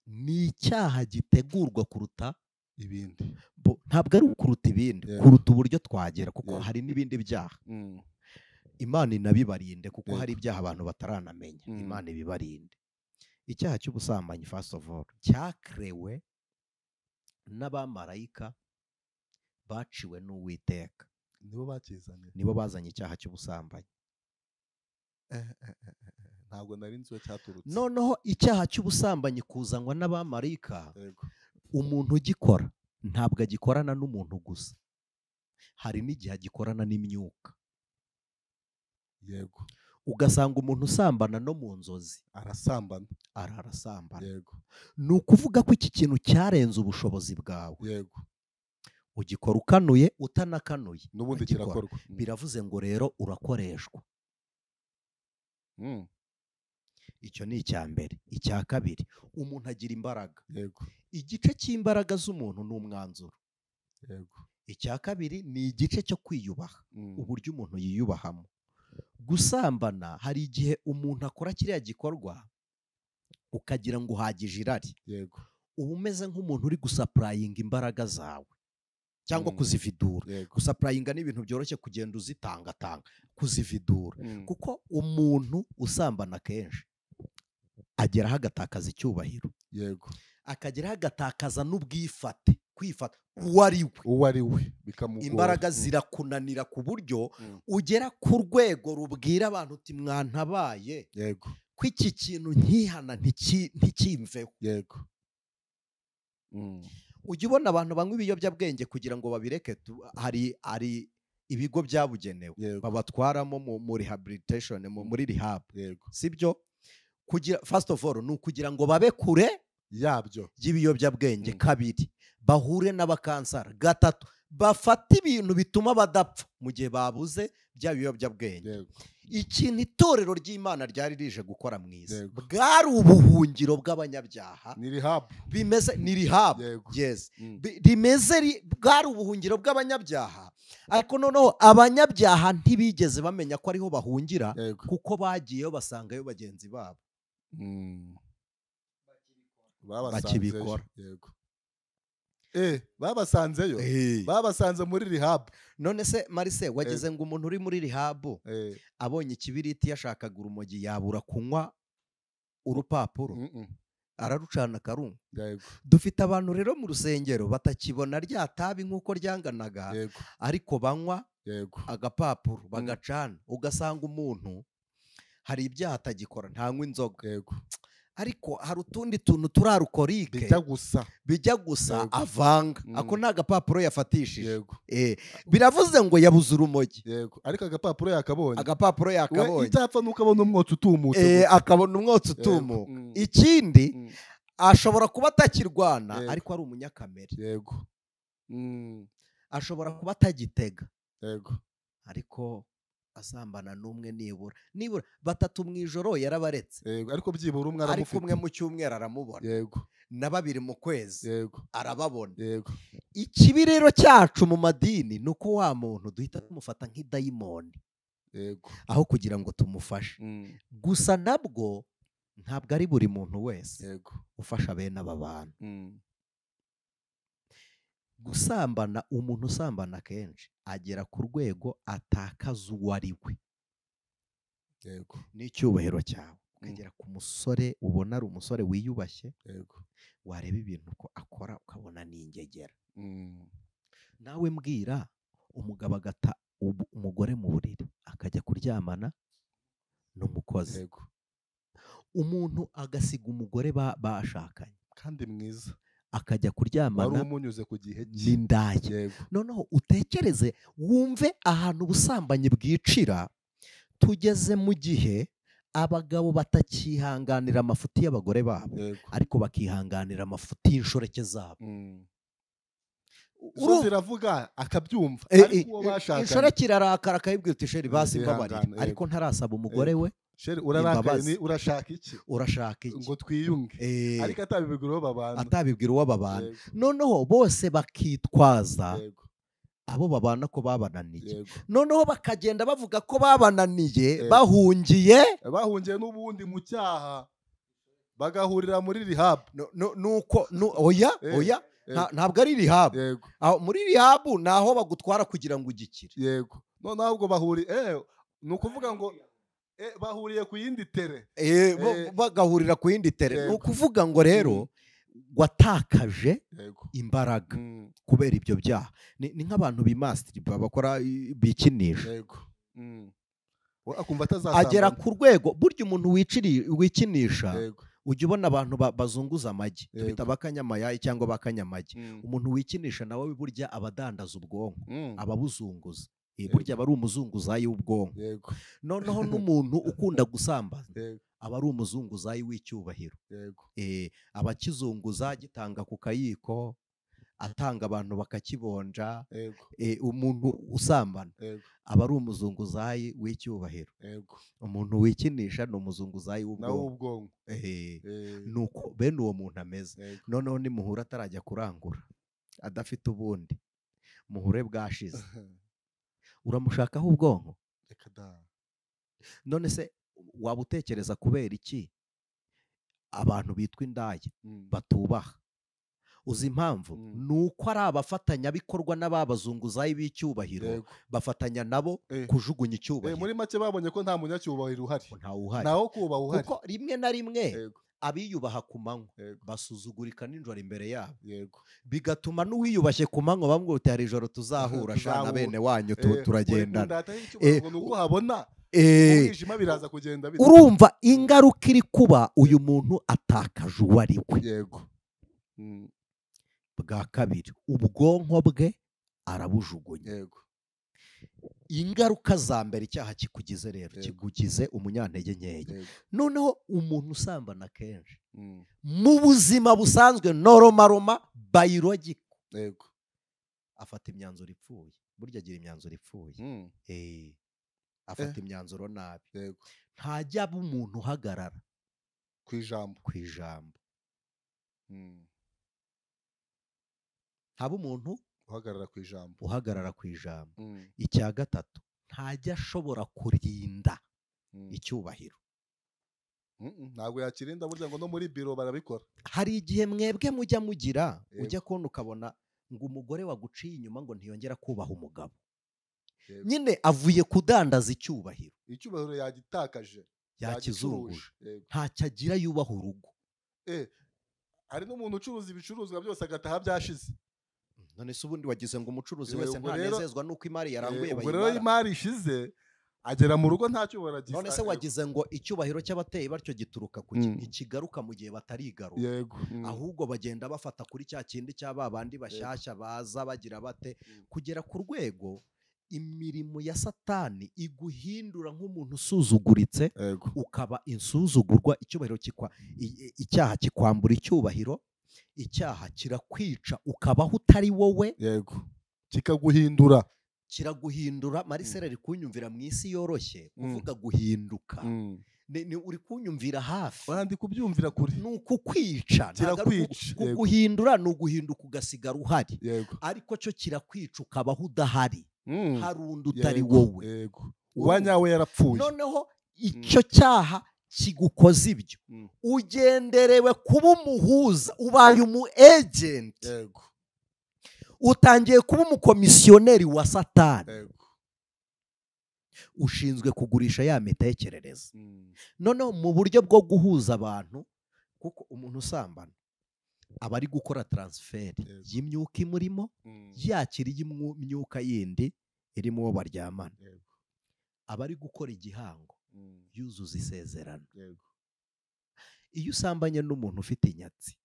Ni icyaha gitegurwa kuruta ibindi. Ntabwo ari ukuruta ibindi, kuruta uburyo twagera, kuko hari n'ibindi byaha. Imana inabibarinde, kuko hari ibyaha abantu bataranamenya. Imana ibibarinde. Icyaha cy'ubusambanyi first of all cyakerewe n'abamarayika baciwe n'Uwiteka. Nibo bakizanye, nibo bazanye icyaha cy'ubusambanyi. Ntabwo nari nzi cyaturutse. Noneho icyaha cy'ubusambanyi kuzanwa n'abamarayika, umuntu ugikora ntabwo agikorana n'umuntu gusa, hari n'igihe agikorana n'imyuka. Yego. Ugasanga umuntu usambana no mu nzozi arasambana, ararasambana. Yego. Ni ukuvuga ko iki kintu cyarenze ubushobozi bwawe. Yego. Ugikora ukanuye utanakanuye, n'ubundi kirakorwa. Biravuze ngo rero urakoreshwa. Icyo ni icya mbere. Icya kabiri, umuntu agira imbaraga. Yego. Igice cy'imbaraga z'umuntu ni umwanzuro. Yego. Icya kabiri ni igice cyo kwiyubaha, uburyo umuntu yiyubahamo. Gusambana, hari igihe umuntu akora kiriya gikorwa ukagira ngo uhagije irari. Yego. Uba umeze nk'umuntu uri gusapurayinga imbaraga zawe cyangwa kuzividura. Gusapurayinga ni ibintu byoroshye, kugenda uzitangatanga, kuzividura. Kuko umuntu usambana kenshi ageraho agatakaza icyubahiro. Yego. Akageraho agatakaza n'ubwifate, kwifata uwo ari we, uwo ari we bikamugora. Imbaraga zirakunanira ku buryo ugera ku rwego rubwira abantu uti mwantabaye. Yego. Ko iki kintu nkihana ntikimveho. Yego. Ujya ubona abantu banywa ibiyobyabwenge kugira ngo babireke, hari ibigo byabugenewe babatwaramo mu rehabilitation, muri rehab. Yego. Sibyo? Kugira first of all ni ukugira ngo babe kure yabyo y'ibiyobyabwenge. Kabiri, bahure n'abakansara. Gatatu, bafata ibintu bituma badapfa mu gihe babuze bya biyobyabwenge. Ikintu itorero ry'Imana ryari rije gukora mu isi bwari ubuhungiro bw'abanyabyaha. Ni rehab. Bimeze ni rehab. Yes. Rimeze bwari ubuhungiro bw'abanyabyaha, ariko noneho abanyabyaha ntibigeze bamenya ko ariho bahungira, kuko bagiyeyo basangayo bagenzi babo bakibikora. Yego. Babasanzeyo. Babasanze muri rehab. None se Marise, wageze ngo umuntu uri muri rehab abonye ikibiriti yashakaga urumogi yabura kunywa urupapuro, ararucana karungu. Dufite abantu rero mu rusengero batakibona rya tabi nk'uko ryanganaga, ariko banywa agapapuro bagacana. Ugasanga umuntu hari ibyaha atagikora, ntanywa inzoga, ariko hari utundi tuntu turarukorike bijya gusa avanga. Ako ni agapapuro yafatishije. Biravuze ngo yabuze urumogi. Yego. Ariko agapapuro yakabonye. Agapapuro yakabonye. Icyapfa nuko abona umwotsi utumutse. Akabona umwotsi utumuka. Ikindi, ashobora kuba atakirwana, ariko ari umunyakamere. Yego. Ashobora kuba atagitega. Yego. Ariko asambana n'umwe nibura batatu mu ijoro yarabaretse. Yego. Ariko byibura umwe aramufite. Ariko umwe mu cyumweru aramubona. Yego. Na babiri mu kwezi. Yego. Arababona. Yego. Ikibi rero cyacu mu madini ni uko wa muntu duhita tumufata nk'idayimoni. Yego. Aho kugira ngo tumufashe. Gusa nabwo ntabwo ari buri muntu wese Yego. ufasha bene aba bantu. Gusambana, umuntu usambana kenshi agera ku rwego atakaza uwo ari we. Yego. N'icyubahiro cyawe. Ukagera ku musore ubona ari umusore wiyubashye. Yego. Wareba ibintu ko akora ukabona ni ingegera. Nawe mbwira, umugabo agata umugore mu buriri akajya kuryamana n'umukozi. Yego. Umuntu agasiga umugore bashakanye kandi mwiza akajya kuryamana wari umunyuze ku gihe n'indaya. Noneho utekereze wumve ahantu ubusambanyi bwicira. Tugeze mu gihe abagabo batakihanganira amafuti y'abagore babo, ariko bakihanganira amafuti y'inshoreke zabo. Zo ziravuga akabyumva, ariko uwo bashakanye inshoreke irarakara akayibwira uti sheri basi mbabarira, ariko ntarasaba umugore we sheri urarakaye urashaka iki, urashaka iki ngo twiyunge, ariko atabibwira uwo babana, atabibwira uwo babana. Noneho bose bakitwaza abo babana ko babananiye. Noneho bakagenda bavuga ko babananiye, bahungiye n'ubundi mu cyaha, bagahurira muri rehab. Nuko oya oya ntabwo ari rehab. Muri rehab naho bagutwara kugira ngo ugikire. Yego. Noneho ubwo bahuri ni ukuvuga ngo bahuriye ku yindi tere, bagahurira ku yindi tere. Ni ukuvuga ngo rero watakaje imbaraga kubera ibyo byaha. Ni nk'abantu bimasitiri bakora bikinisha. Agera ku rwego burya umuntu wikinisha, ujya ubona abantu bazunguza amagi, tubita bakanyamayayi cyangwa bakanyamagi. Umuntu wikinisha nawe burya abadandaza ubwonko, ababuzunguza. Burya aba ari umuzunguzayi w'ubwonko. Noneho n'umuntu ukunda gusambana aba ari umuzunguzayi w'icyubahiro. Aba akizunguza agitanga ku kayiko, atanga abantu bakakibonja. Umuntu usambana aba ari umuzunguzayi w'icyubahiro. Umuntu wikinisha ni umuzunguzayi w'ubwonko. Nuko bene uwo muntu ameze. Noneho nimuhura atarajya kurangura, adafite ubundi, muhure bwashize, uramushakaho ubwonko. None se waba utekereza kubera iki abantu bitwa indaya batubaha? Uzi impamvu? Nuko ari abafatanyabikorwa n'ababazunguzayi b'icyubahiro, bafatanya nabo kujugunya icyubahiro. Muri make babonye ko nta munyacyubahiro uhari, ntawo kubaha uhari. Kuko rimwe na rimwe abiyubaha ku manywa basuzugurika nijoro imbere yabo. Bigatuma n'uwiyubashye ku manywa bamwe uti hari ijoro tuzahura shana bene wanyu turagendana. Urumva ingaruka iri kuba uyu muntu atakaje uwo ari we. Bwa kabiri, ubwonko bwe arabujugunya. Ingaruka za mbere icyaha kikugize rero, kikugize umunyantege nkeya. Noneho umuntu usambana kenshi mu buzima busanzwe noroma biological, afata imyanzuro ipfuye. Burya agira imyanzuro ipfuye. Afata imyanzuro nabi. Ntajya aba umuntu uhagarara ku ijambo. Ku ijambo. Ntaba umuntu uhagarara ku ijambo. Uhagarara ku ijambo. Icya gatatu, ntajya ashobora kurinda icyubahiro. Ntabwo yakirinda burya ngo no muri biro barabikora. Hari igihe mwebwe mujya mugira, ujya kubona ukabona ngo umugore waguciye inyuma ngo ntiyongera kubaha umugabo. Nyine avuye kudandaza icyubahiro. Icyubahiro yagitakaje, yakizunguje. Ntacyo agira yubaha urugo. Hari n'umuntu ucuruza ibicuruzwa byose agataha byashize. None se ubundi wagize ngo umucuruzi wese ntanezezwa nuko imari yaranguye bayimara. Ubwo rero imari ishize agera mu rugo nta cyubahiro agize. None se wagize ngo icyubahiro cy'abateye batyo gituruka ku ntikigaruka mu gihe batarigaruka. Ahubwo bagenda bafata kuri cya kindi cya babandi bashyashya baza bagira bate kugera ku rwego imirimo ya Satani iguhindura nk'umuntu usuzuguritse, ukaba insuzugurwa. Icyubahiro kikwa icyaha kikwambura icyubahiro, icyaha kirakwica ukabaho utari wowe. Kikaguhindura, kiraguhindura. Marcel ari kunyumvira mu isi yoroshye kuvuga guhinduka. Ni uri kunyumvira hafi, ndi kubyumvira kuri. Ni ukukwica, kuguhindura ni uguhinduka ugasigara uhari, ariko cyo kirakwica ukabaho udahari. Hari undi utari wowe. Uwanyawe yarapfuye. Noneho icyo cyaha kigukoza ibyo, ugenderewe kuba umuhuza, ubaye umu agent. Utangiye kuba umukomisiyoneri wa Satani. Ushinzwe kugurisha ya mitekerereze. Noneho mu buryo bwo guhuza abantu, kuko umuntu usambana aba ari gukora transfer y'imyuka imurimo, yakira y'imyuka yindi irimo uwo baryamana. Aba ari gukora igihango yuzuza isezerano. Iyo usambanye n'umuntu ufite inyatsi,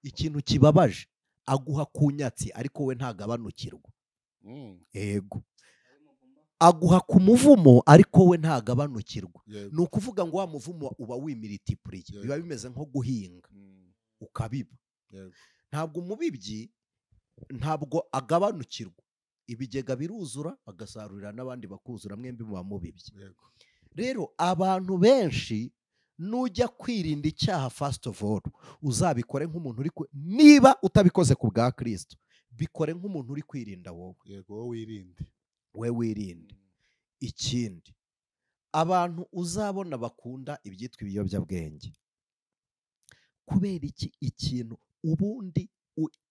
ikintu kibabaje aguha ku nyatsi ariko we ntagabanukirwa. Yego. Aguha ku muvumo ariko we ntagabanukirwa. Ni ukuvuga ngo wa muvumo uba wimiritipuriye, biba bimeze nko guhinga ukabiba. Ntabwo umubibyi ntabwo agabanukirwa, ibigega biruzura bagasarurira n'abandi bakuzura, mwembi muba mubibye. Rero abantu benshi nujya kwirinda icyaha first of all uzabikore nk'umuntu uri, niba utabikoze ku bwa Kristo bikore nk'umuntu uri kwirinda wowe. Yego, wowe wirinde. We wirinde. Ikindi, abantu uzabona bakunda ibyitwa ibiyobyabwenge, kubera iki? Ikintu ubundi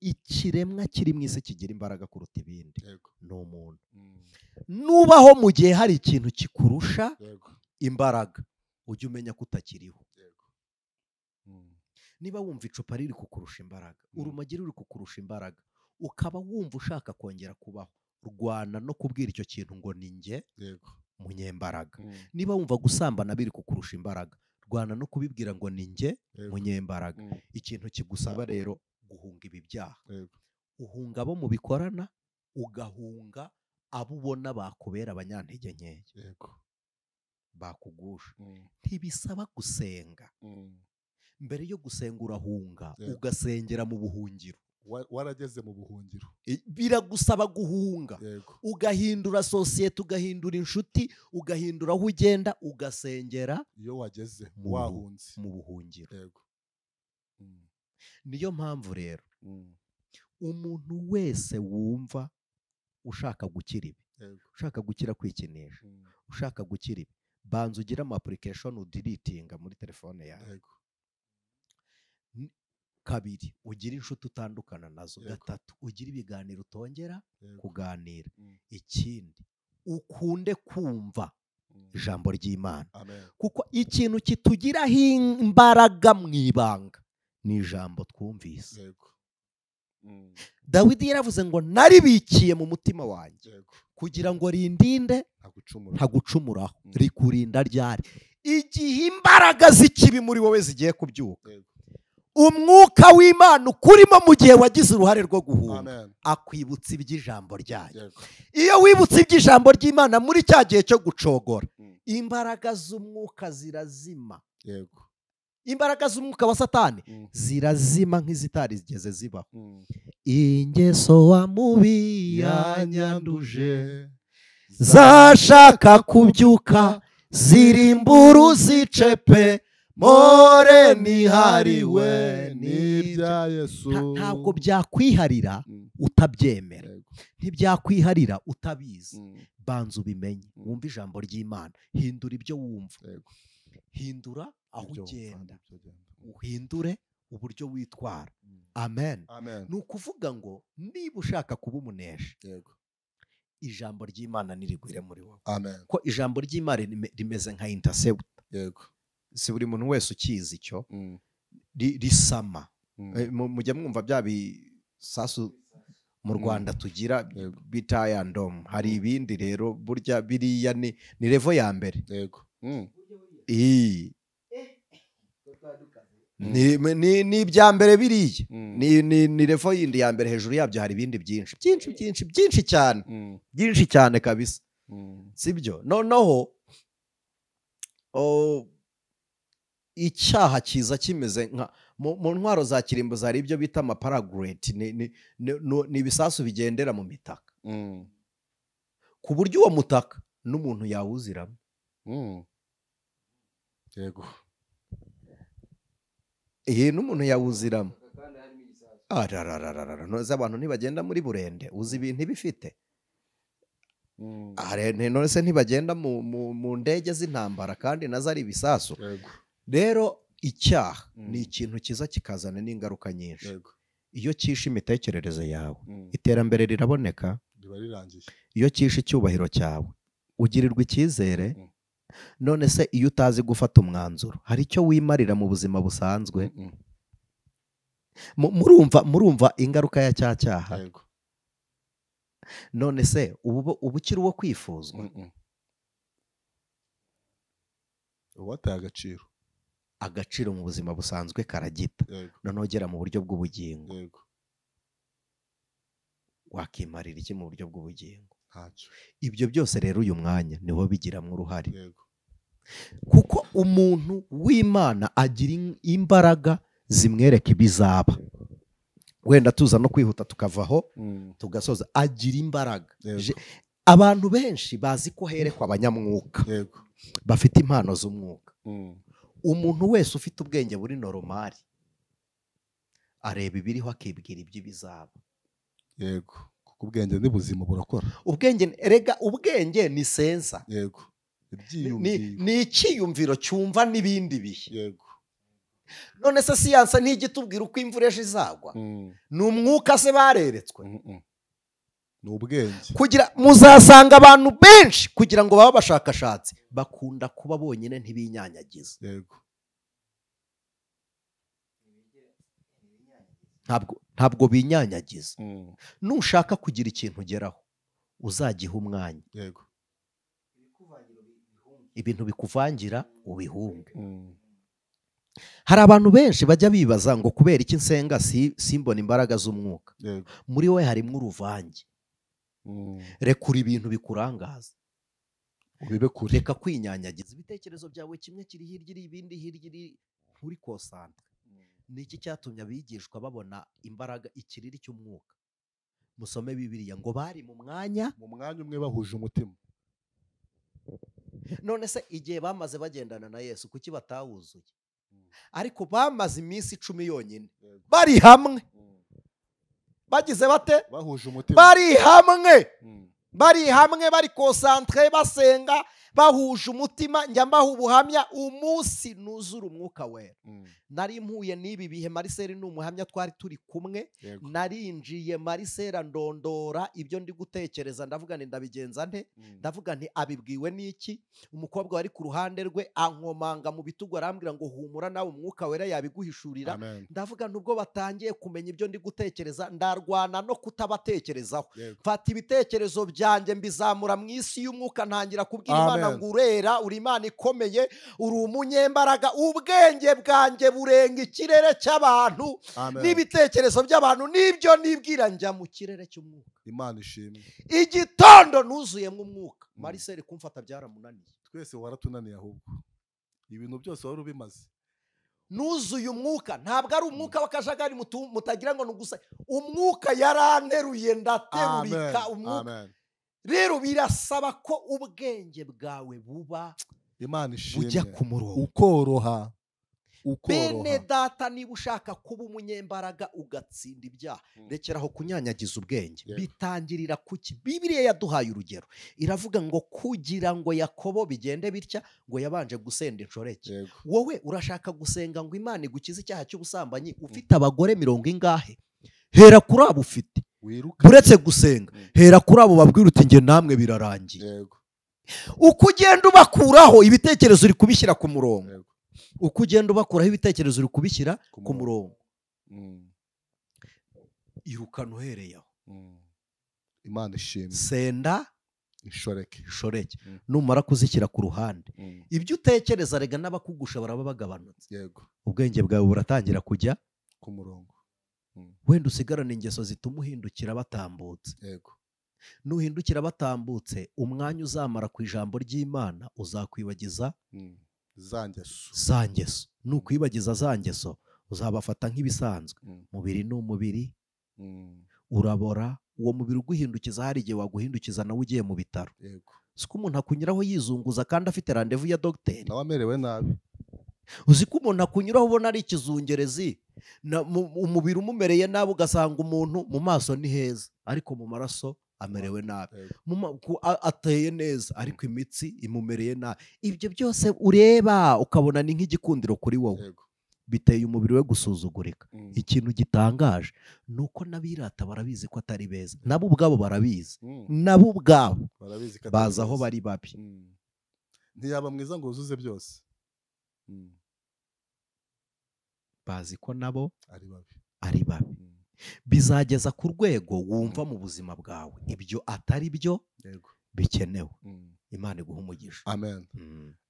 ikiremwa kiri mu isi kigira imbaraga kuruta ibindi ni umuntu. Nubaho mu gihe hari ikintu kikurusha imbaraga, ujye umenya ko utakiriho. Niba wumva icupa riri kukurusha imbaraga, urumogi ruri kukurusha imbaraga, ukaba wumva ushaka kongera kubaho, rwana no kubwira icyo kintu ngo ni njye munyembaraga. Niba wumva gusambana biri kukurusha imbaraga, rwana no kubibwira ngo ni njye munyembaraga. Ikintu kigusaba rero guhunga ibi byaha, uhunga abo mubikorana, ugahunga abo ubona bakubera abanyantege nkeya, bakugusha. Ntibisaba gusenga. Mbere yo gusenga urahunga, ugasengera mu buhungiro. Warageze mu buhungiro, biragusaba guhunga, ugahindura sosiyete, ugahindura inshuti, ugahindura aho ugenda, ugasengera iyo wageze wahunze mu buhungiro. Niyo mpamvu rero umuntu wese wumva ushaka gukira ibi, ushaka gukira kwikinisha, ushaka gukira ibi, banza ugire ama application udiritinga muri telefone yawe. Kabiri, ugira inshuti utandukana nazo. Gatatu, ugira ibiganiro utongera kuganira. Ikindi, ukunde kumva ijambo ry'Imana, kuko ikintu kitugiraho imbaraga mu ibanga ni ijambo twumvise. Dawidi yaravuze ngo naribikiye mu mutima wanjye kugira ngo rindinde ntagucumuraho. Rikurinda ryari? Igihe imbaraga z'ikibi muri wowe zigiye kubyuka, umwuka w'Imana ukurimo mu gihe wagize uruhare rwo guhunga, akwibutsa iby'ijambo ryayo. Iyo wibutse iby'ijambo ry'Imana muri cya gihe cyo gucogora, imbaraga z'umwuka zirazima. Imbaraga z'umwuka wa Satani zirazima nk'izitari zigeze zibaho. Ingeso wa mubi yanyanduje, zashaka kubyuka zirimburu zicepe, more nihariwe n'ibya Yesu. Ntabwo byakwiharira utabyemera, ntibyakwiharira utabizi. Banza ubimenye, wumve ijambo ry'Imana, hindura ibyo wumva, hindura aho ugenda, uhindure uburyo witwara. Amen. Ni ukuvuga ngo niba ushaka kuba umunesha, ijambo ry'Imana nirigwire muri wowe. Ko ijambo ry'Imana rimeze nka intercept. Si buri muntu wese ukizi icyo risama. Mujya mwumva bya bisasu mu Rwanda tugira bita ya ndom. Hari ibindi rero burya biriya ni level ya mbere. Ni ibya mbere biriya, ni level yindi ya mbere, hejuru yabyo hari ibindi byinshi byinshi byinshi byinshi cyane, byinshi cyane kabisa, sibyo? Noneho icyaha kiza kimeze nka mu ntwaro za kirimbo zari ibyo bita amaparagrate, ni ibisasu bigendera mu mitaka, ku buryo uwo mutaka n'umuntu yawuziramo. Yego, n'umuntu yawuziramo. Ararararara, none abantu ntibagenda muri burende, uzi ibintu bifite. None se ntibagenda mu ndege z'intambara kandi nazo ari ibisasu. Rero icyaha ni ikintu kiza kikazana n'ingaruka nyinshi. Iyo cyishe imitekerereze yawe, iterambere riraboneka, riba rirangiye. Iyo cyishe icyubahiro cyawe, ugirirwa icyizere. None se iyo utazi gufata umwanzuro, hari icyo wimarira mu buzima busanzwe? Murumva ingaruka ya cya cyaha. None se ubu ukiri uwo kwifuzwa? Uwataye agaciro. Agaciro mu buzima busanzwe karagita. Noneho ugera mu buryo bw'ubugingo, wakimarira iki mu buryo bw'ubugingo? Ibyo byose rero uyu mwanya niho bigiramo uruhare, kuko umuntu w'Imana agira imbaraga zimwereka ibizaba. Wenda tuza no kwihuta tukavaho tugasoza. Agira imbaraga. Abantu benshi bazi ko herekwa abanyamwuka bafite impano z'umwuka. Umuntu wese ufite ubwenge buri normal areba ibiriho akibwira iby'ibizaba. Yego, kuko ubwenge ni buzima burakora. Ubwenge erega ubwenge ni sensa. Yego. Ni icyiyumviro cyumva n'ibindi bihe. Yego. None se siyansa ntigitubwira uko imvura ejo izagwa? Ni umwuka se bareretswe? Ni ubwenge. Kugira muzasanga abantu benshi kugira ngo babe abashakashatsi bakunda kuba bonyine ntibinyanyagiza. Yego. Ntabwo binyanyagiza. Nushaka kugira ikintu ugeraho uzagiha umwanya. Yego. Ibintu bikuvangira ubihunge. Hari abantu benshi bajya bibaza ngo kubera iki nsenga simbona imbaraga z'umwuka. Muri we harimo uruvange. Rekura ibintu bikurangaza, ubibe kure. Reka kwinyanyagiza. Ibitekerezo byawe kimwe kiri hirya ibindi hirya, nturi concentre. Niki cyatumye abigishwa babona imbaraga ikiriri cy'umwuka? Musome Bibiliya ngo bari mu mwanya umwe bahuje umutima. None se igihe bamaze bagendana na Yesu kuki batawuzuye? Ariko bamaze iminsi 10 yonyine bari hamwe. Bagize bate? Bahuje umutima. Bari hamwe. Bari hamwe, bari concentre, basenga, bahuje umutima. Njya mbaha ubuhamya umunsi nuzura umwuka wera. Nari mpuye n'ibi bihe, Marcel ni umuhamya, twari turi kumwe. Narinjiye Marcel ndondora ibyo ndi gutekereza, ndavuga nti ndabigenza nte? Ndavuga nti abibwiwe n'iki? Umukobwa wari ku ruhande rwe ankomanga mu bitugu arambwira ngo humura nawe umwuka wera yabiguhishurira. Ndavuga nubwo batangiye kumenya ibyo ndi gutekereza, ndarwana no kutabatekerezaho. Mfata ibitekerezo byanjye mbizamura mu isi y'umwuka, ntangira kubwira Imana ngo urera, uri Imana ikomeye, uri umunyembaraga, ubwenge bwanjye burenga ikirere cy'abantu n'ibitekerezo by'abantu n'ibyo nibwira, njya mu kirere cy'umwuka. Imana ishimwe. Igitondo nuzuyemo umwuka. Marcel kumfata byaramunaniye. Twese waratunaniye ahubwo. Ibintu byose wari ubimaze. Nuzuye umwuka, ntabwo ari umwuka w'akajagari mutagira ngo nugusa. Umwuka yaranteruye ndaterurika umwuka. Rero birasaba ko ubwenge bwawe buba Imana ishimwe bujya ku murongo, ukoroha. Bene data, niba ushaka kuba umunyembaraga ugatsinda ibyaha, rekeraho kunyanyagiza ubwenge. Bitangirira kuki? Bibiliya yaduhaye urugero, iravuga ngo kugira ngo Yakobo bigende bitya, ngo yabanje gusenda inshoreke. Wowe urashaka gusenga ngo Imana igukize icyaha cy'ubusambanyi, ufite abagore 40 ingahe? Hera kuri abo ufite. Uretse gusenga, hera kuri abo babwira uti nge namwe birarangiye. Uko ugenda ubakuraho ibitekerezo uri kubishyira ku murongo. Uko ugenda ubakuraho ibitekerezo uri kubishyira ku murongo. Irukana uhereye aho. Imana ishimwe. Senda inshoreke. Inshoreke. Numara kuzishyira ku ruhande, ibyo utekereza rega n'abakugusha baraba bagabanutse. Yego. Ubwenge bwawe buratangira kujya ku murongo. Wenda usigarana ingeso zituma uhindukira batambutse. Yego. Nuhindukira batambutse, umwanya uzamara ku ijambo ry'Imana uzakwibagiza za ngeso. Nukwibagiza za ngeso uzabafata nk'ibisanzwe. Mubiri ni umubiri, urabora. Uwo mubiri uguhindukiza, hari igihe waguhindukiza nawe ugiye mu bitaro. Yego. Siko umuntu akunyuraho yizunguza kandi afite rendez-vous ya dogiteri, nawe amerewe nabi. Uzi ko umuntu akunyuraho ubona ari ikizungerezi, umubiri umumereye nabi, ugasanga umuntu mu maso ni heza ariko mu maraso amerewe nabi, ateye neza ariko imitsi imumereye nabi. Ibyo byose ureba ukabona ni nk'igikundiro kuri wowe. Biteye umubiri we gusuzugurika. Ikintu gitangaje nuko n'abirata barabizi ko atari beza, nabo ubwabo barabizi, nabo ubwabo bazi aho bari babi. Ntiyaba mwiza ngo uzuze byose. Bazi ko nabo ari babi. Bizageza ku rwego wumva mu buzima bwawe ibyo atari byo bikenewe. Imana iguha umugisha. Amen.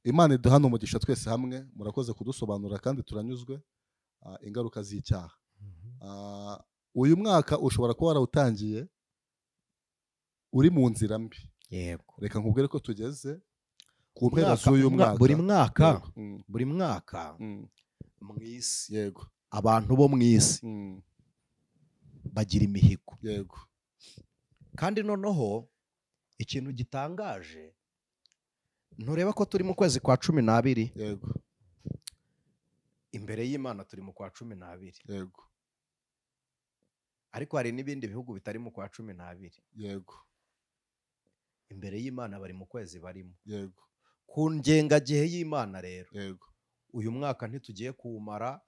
Imana iduhana umugisha twese hamwe. Murakoze kudusobanura kandi turanyuzwe ingaruka z'icyaha. Uyu mwaka ushobora kuba warawutangiye uri mu nzira mbi. Yego. Reka nkubwire ko tugeze ku mpera z'uyu mwaka. Buri mwaka mu isi. Yego. Abantu bo mu isi bagira imihigo. Yego. Kandi noneho ikintu gitangaje, ntureba ko turi mu kwezi kwa 12. Yego. Imbere y'Imana turi mu kwa 12. Yego. Ariko hari n'ibindi bihugu bitari mu kwa 12. Yego. Imbere y'Imana bari mu kwezi barimo. Yego. Ku ngengagihe y'Imana rero. Yego. Uyu mwaka ntitugiye kuwumara,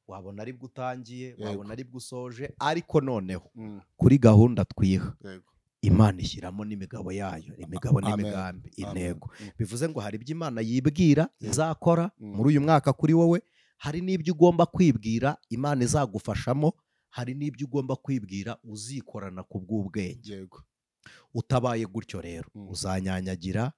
wabona ari bwo utangiye, wabona ari bwo usoje, ariko noneho kuri gahunda twiha. Yego. Imana ishyiramo n'imigabo yayo, imigabo n'imigambi, intego. Bivuze ngo hari ibyo Imana yibwira izakora muri uyu mwaka kuri wowe, hari n'ibyo ugomba kwibwira Imana izagufashamo, hari n'ibyo ugomba kwibwira uzikorana ku bw'ubwenge. Yego. Utabaye gutyo rero uzanyanyagira,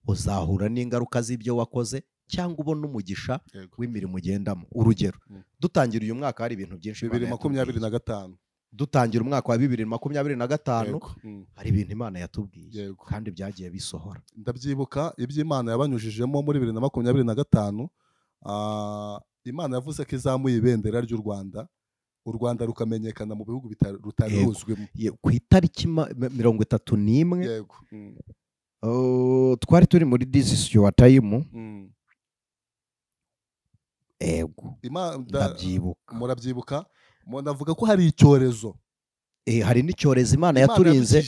uzahura n'ingaruka z'ibyo wakoze, cyangwa ubona umugisha w'imirimo ugendamo. Urugero, dutangira uyu mwaka hari ibintu byinshi 2025. Dutangira umwaka wa 2025 hari ibintu Imana yatubwiye kandi byagiye bisohora. Ndabyibuka ibyo Imana yabanyujijemo muri 2025. Imana yavuze ko izamuye ibendera ry'u Rwanda, u Rwanda rukamenyekana mu bihugu rutari ruzwimo. Ku itariki 31 yego, twari turi muri this is your time. Ego. Ndabyibuka. Murabyibuka. Ndavuga ko hari icyorezo. Hari n'icyorezo Imana yaturinze.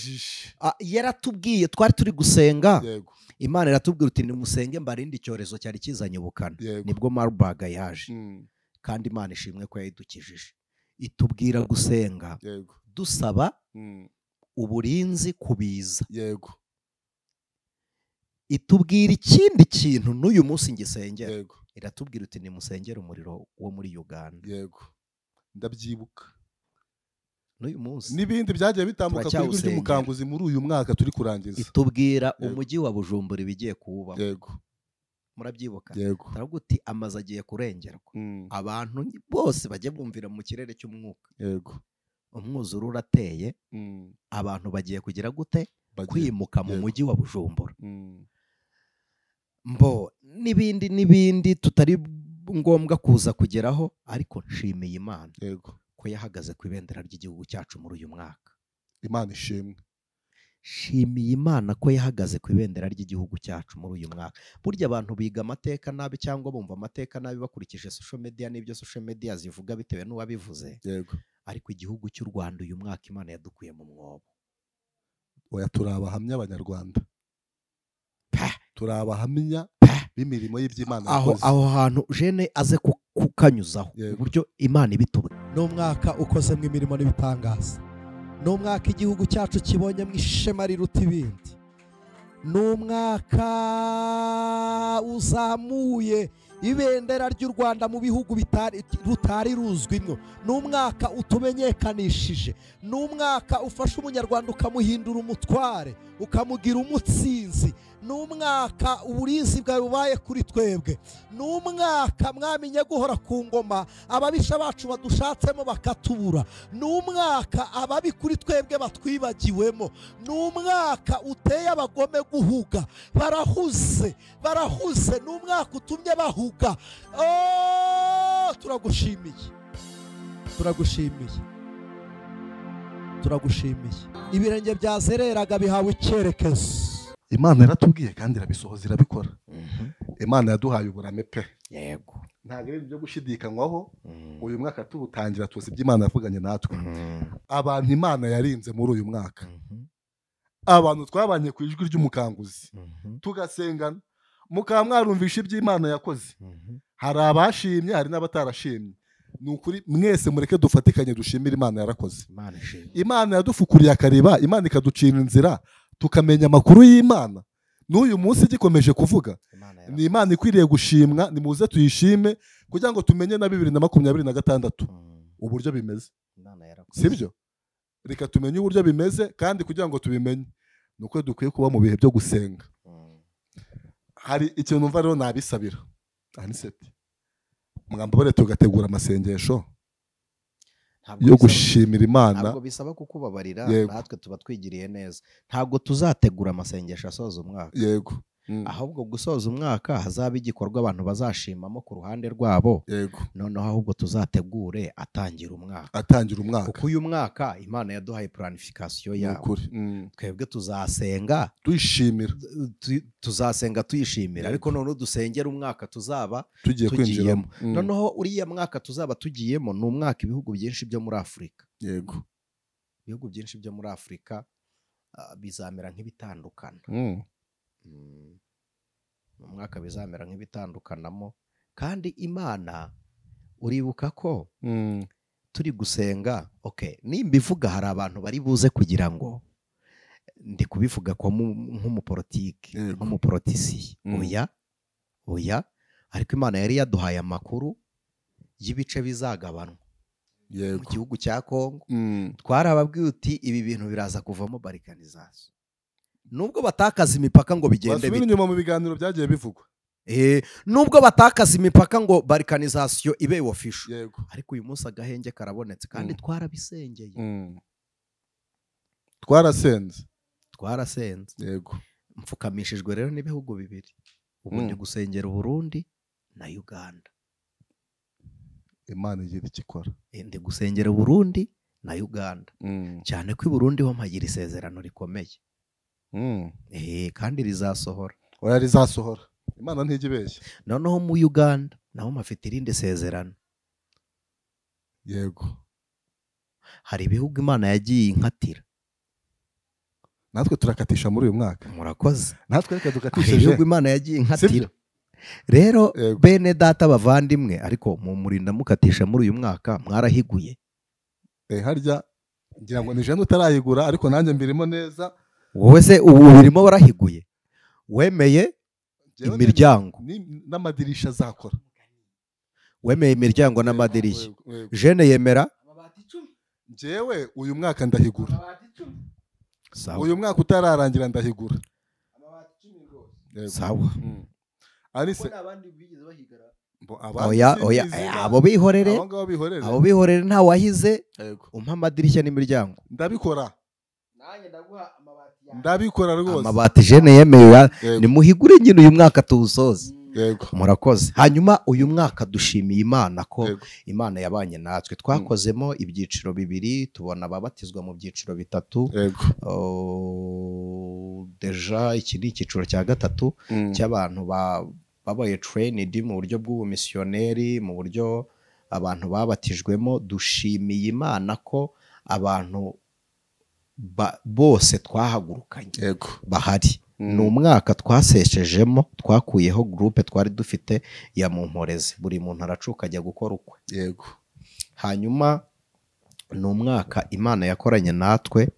Yaratubwiye, twari turi gusenga. Imana iratubwira uti nimusenge mbarinde icyorezo cyari kizanye ubukana. Nibwo Marburg yaje. Kandi Imana ishimwe ko yayidukijije. Itubwira gusenga dusaba uburinzi kubiza. Yego. Itubwira ikindi kintu n'uyu munsi ngisengera. Yego. Iratubwira uti nimusengere umuriro wo muri Uganda. Yego. Ndabyibuka. N'uyu munsi n'ibindi byagiye bitambuka kuri ijwi ry'umukanguzi muri uyu mwaka turi kurangiza. Itubwira umujyi wa Bujumbura ibigiye kuwubamo. Yego. Murabyibuka. Yego. Taraguti amazu agiye kurengerwa. Abantu bose bajye bumvira mu kirere cy'umwuka. Yego. Umwuzure urateye. Abantu bagiye kugira gute? Kwimuka mu mujyi wa Bujumbura. Mbo n'ibindi n'ibindi tutari ngombwa kuza kugeraho, ariko nshimiye Imana. Yego. Ko yahagaze ku ibendera ry'igihugu cyacu muri uyu mwaka. Imana ishimwe. Shimiye Imana ko yahagaze ku ibendera ry'igihugu cyacu muri uyu mwaka. Burya abantu biga amateka nabi cyangwa bumva amateka nabi bakurikije social media n'ibyo social media zivuga bitewe n'uwabivuze. Yego. Ariko igihugu cy'u Rwanda uyu mwaka Imana yadukuye mu mwobo. Oya, turabahamya Abanyarwanda. Turabahamya b'imirimo y'iby'Imana yakoze. Aho hantu jene aze kukanyuzaho uburyo Imana ibitubwe. N'umwaka ukozemo imirimo n'ibitangaza. N'umwaka igihugu cyacu kibonye mu ishema riruta ibindi. N'umwaka uzamuye ibendera ry'u Rwanda mu bihugu rutari ruzwimwo. N'umwaka utumenyekanishije. N'umwaka ufasha umunyarwanda ukamuhindura umutware, ukamugira umutsinzi. N'umwaka uburinzi bwawe bubaye kuri twebwe. N'umwaka mwamenye guhora ku ngoma, ababisha bacu badushatsemo bakatubura. N'umwaka ababi kuri twebwe batwibagiwemo. N'umwaka uteye abagome guhuga, barahuze, barahuze. N'umwaka utumye bahuga. Oh, turagushimiye, turagushimiye, turagushimiye. Ibirenge byazereraga bihawe icyerekezo. Imana yaratubwiye kandi irabisohoza, irabikora. Imana yaduhaye uburame pe. Yego. Ntabwo ari ibyo gushidikanywaho. Uyu mwaka tuwutangira tuzi ibyo Imana yavuganye natwe. Abantu Imana yarinze muri uyu mwaka, abantu twabanye ku ijwi ry'umukanguzi tugasengana. Mukaba mwarumvisha iby'Imana yakoze. Hari abashimye, hari n'abatarashimye. Ni ukuri mwese mureke dufatikanye dushimire Imana yarakoze. Imana yadufukuriye akariba, Imana ikaducira inzira, tukamenya amakuru y'Imana. N'uyu munsi gikomeje kuvuga. Ni Imana ikwiriye gushimwa, nimuze tuyishime kugira ngo tumenye na 2026 uburyo bimeze. Sibyo? Reka tumenye uburyo bimeze, kandi kugira ngo tubimenye nuko dukwiye kuba mu bihe byo gusenga. Hari ikintu numva rero nabisabira. Aniseti. Mwambabare tugategura amasengesho yo gushimira Imana. Ntabwo bisaba kukubabarira, natwe tuba twigiriye neza. Ntabwo tuzategura amasengesho asoza umwaka. Yego. Ahubwo gusoza umwaka hazaba igikorwa abantu bazashimamo ku ruhande rwabo. Yego. Noneho ahubwo tuzategure atangira umwaka. Atangira umwaka. Kuko uyu mwaka Imana yaduhaye planification yawo. Twebwe tuzasenga tuyishimira. Tuzasenga tuyishimira, ariko noneho dusengera umwaka tuzaba tugiye kwinjiramo. Noneho uriya mwaka tuzaba tugiyemo ni umwaka ibihugu byinshi byo muri Afurika. Yego. Ibihugu byinshi byo muri Afurika bizamera nk'ibitandukana. Umwaka bizamera nk'ibitandukanamo, kandi Imana uribuka ko turi gusenga. Okay, nimba ivuga hari abantu bari buze kugira ngo ndi kubivuga ko nk'umupolitike, nk'umupolitisiye. Oya, oya, ariko Imana yari yaduhaye amakuru y'ibice bizagabanwa mu gihugu cya Kongo. Twarababwiye uti ibi bintu biraza kuvamo balkanization. Nubwo batakaza imipaka ngo bigende bite. Inyuma mu biganiro byagiye bivugwa. Nubwo batakaza imipaka ngo balkanization ibe official. Yego. Ariko uyu munsi agahenge karabonetse, kandi twarabisengeye. Twarasenze. Twarasenze. Yego. Mfukamishijwe rero n'ibihugu bibiri. Ubu ndi gusengera Burundi na Uganda. Imana igira ikikora. Ndi gusengera Burundi na Uganda. Cyane ko i Burundi ho mpagira isezerano rikomeye. Kandi rizasohora. Oya, rizasohora. Imana ntijibeshye. Noneho mu Uganda naho mafite irindi sezerano. Yego. Hari ibihugu Imana yagiye inkatira. Natwe turakatisha muri uyu mwaka. Murakoze. Natwe reka dukatishe. Ibihugu Imana yagiye inkatira. Rero bene data bavandimwe, ariko mu murinda mukatisha muri uyu mwaka mwarahiguye. Harya ngira ngo ni jene utarayigura, ariko nanjye mbirimo neza. Wowe se ubu birimo warahiguye, wemeye imiryango n'amadirisha azakora, wemeye imiryango n'amadirishya. Jene yemera. Njyewe uyu mwaka ndahigura. Uyu mwaka utararangira ndahigura. Sawa. Arise oya oya, abo bihorere, abo bihorere nta wahize. Umpa amadirishya n'imiryango. Ndabikora. Ndabikora rwose. Amabati jene yemeye, nimuhigure nyine uyu mwaka tuwusoze. Yego. Murakoze. Hanyuma uyu mwaka dushimiye Imana ko Imana yabanye natwe. Twakozemo ibyiciro bibiri, tubona ababatizwa mu byiciro bitatu. Yego. Deja iki ni icyiciro cya gatatu cy'abantu babaye trained mu buryo bw'ubumissioneri, mu buryo abantu babatijwemo. Dushimiye Imana ko abantu bose twahagurukanye bahari. Ni umwaka twaseshejemo, twakuyeho groupe twari dufite ya Mumporeze, buri muntu aracuka ajya gukora ukwe. Yego. Hanyuma ni umwaka Imana yakoranye natwe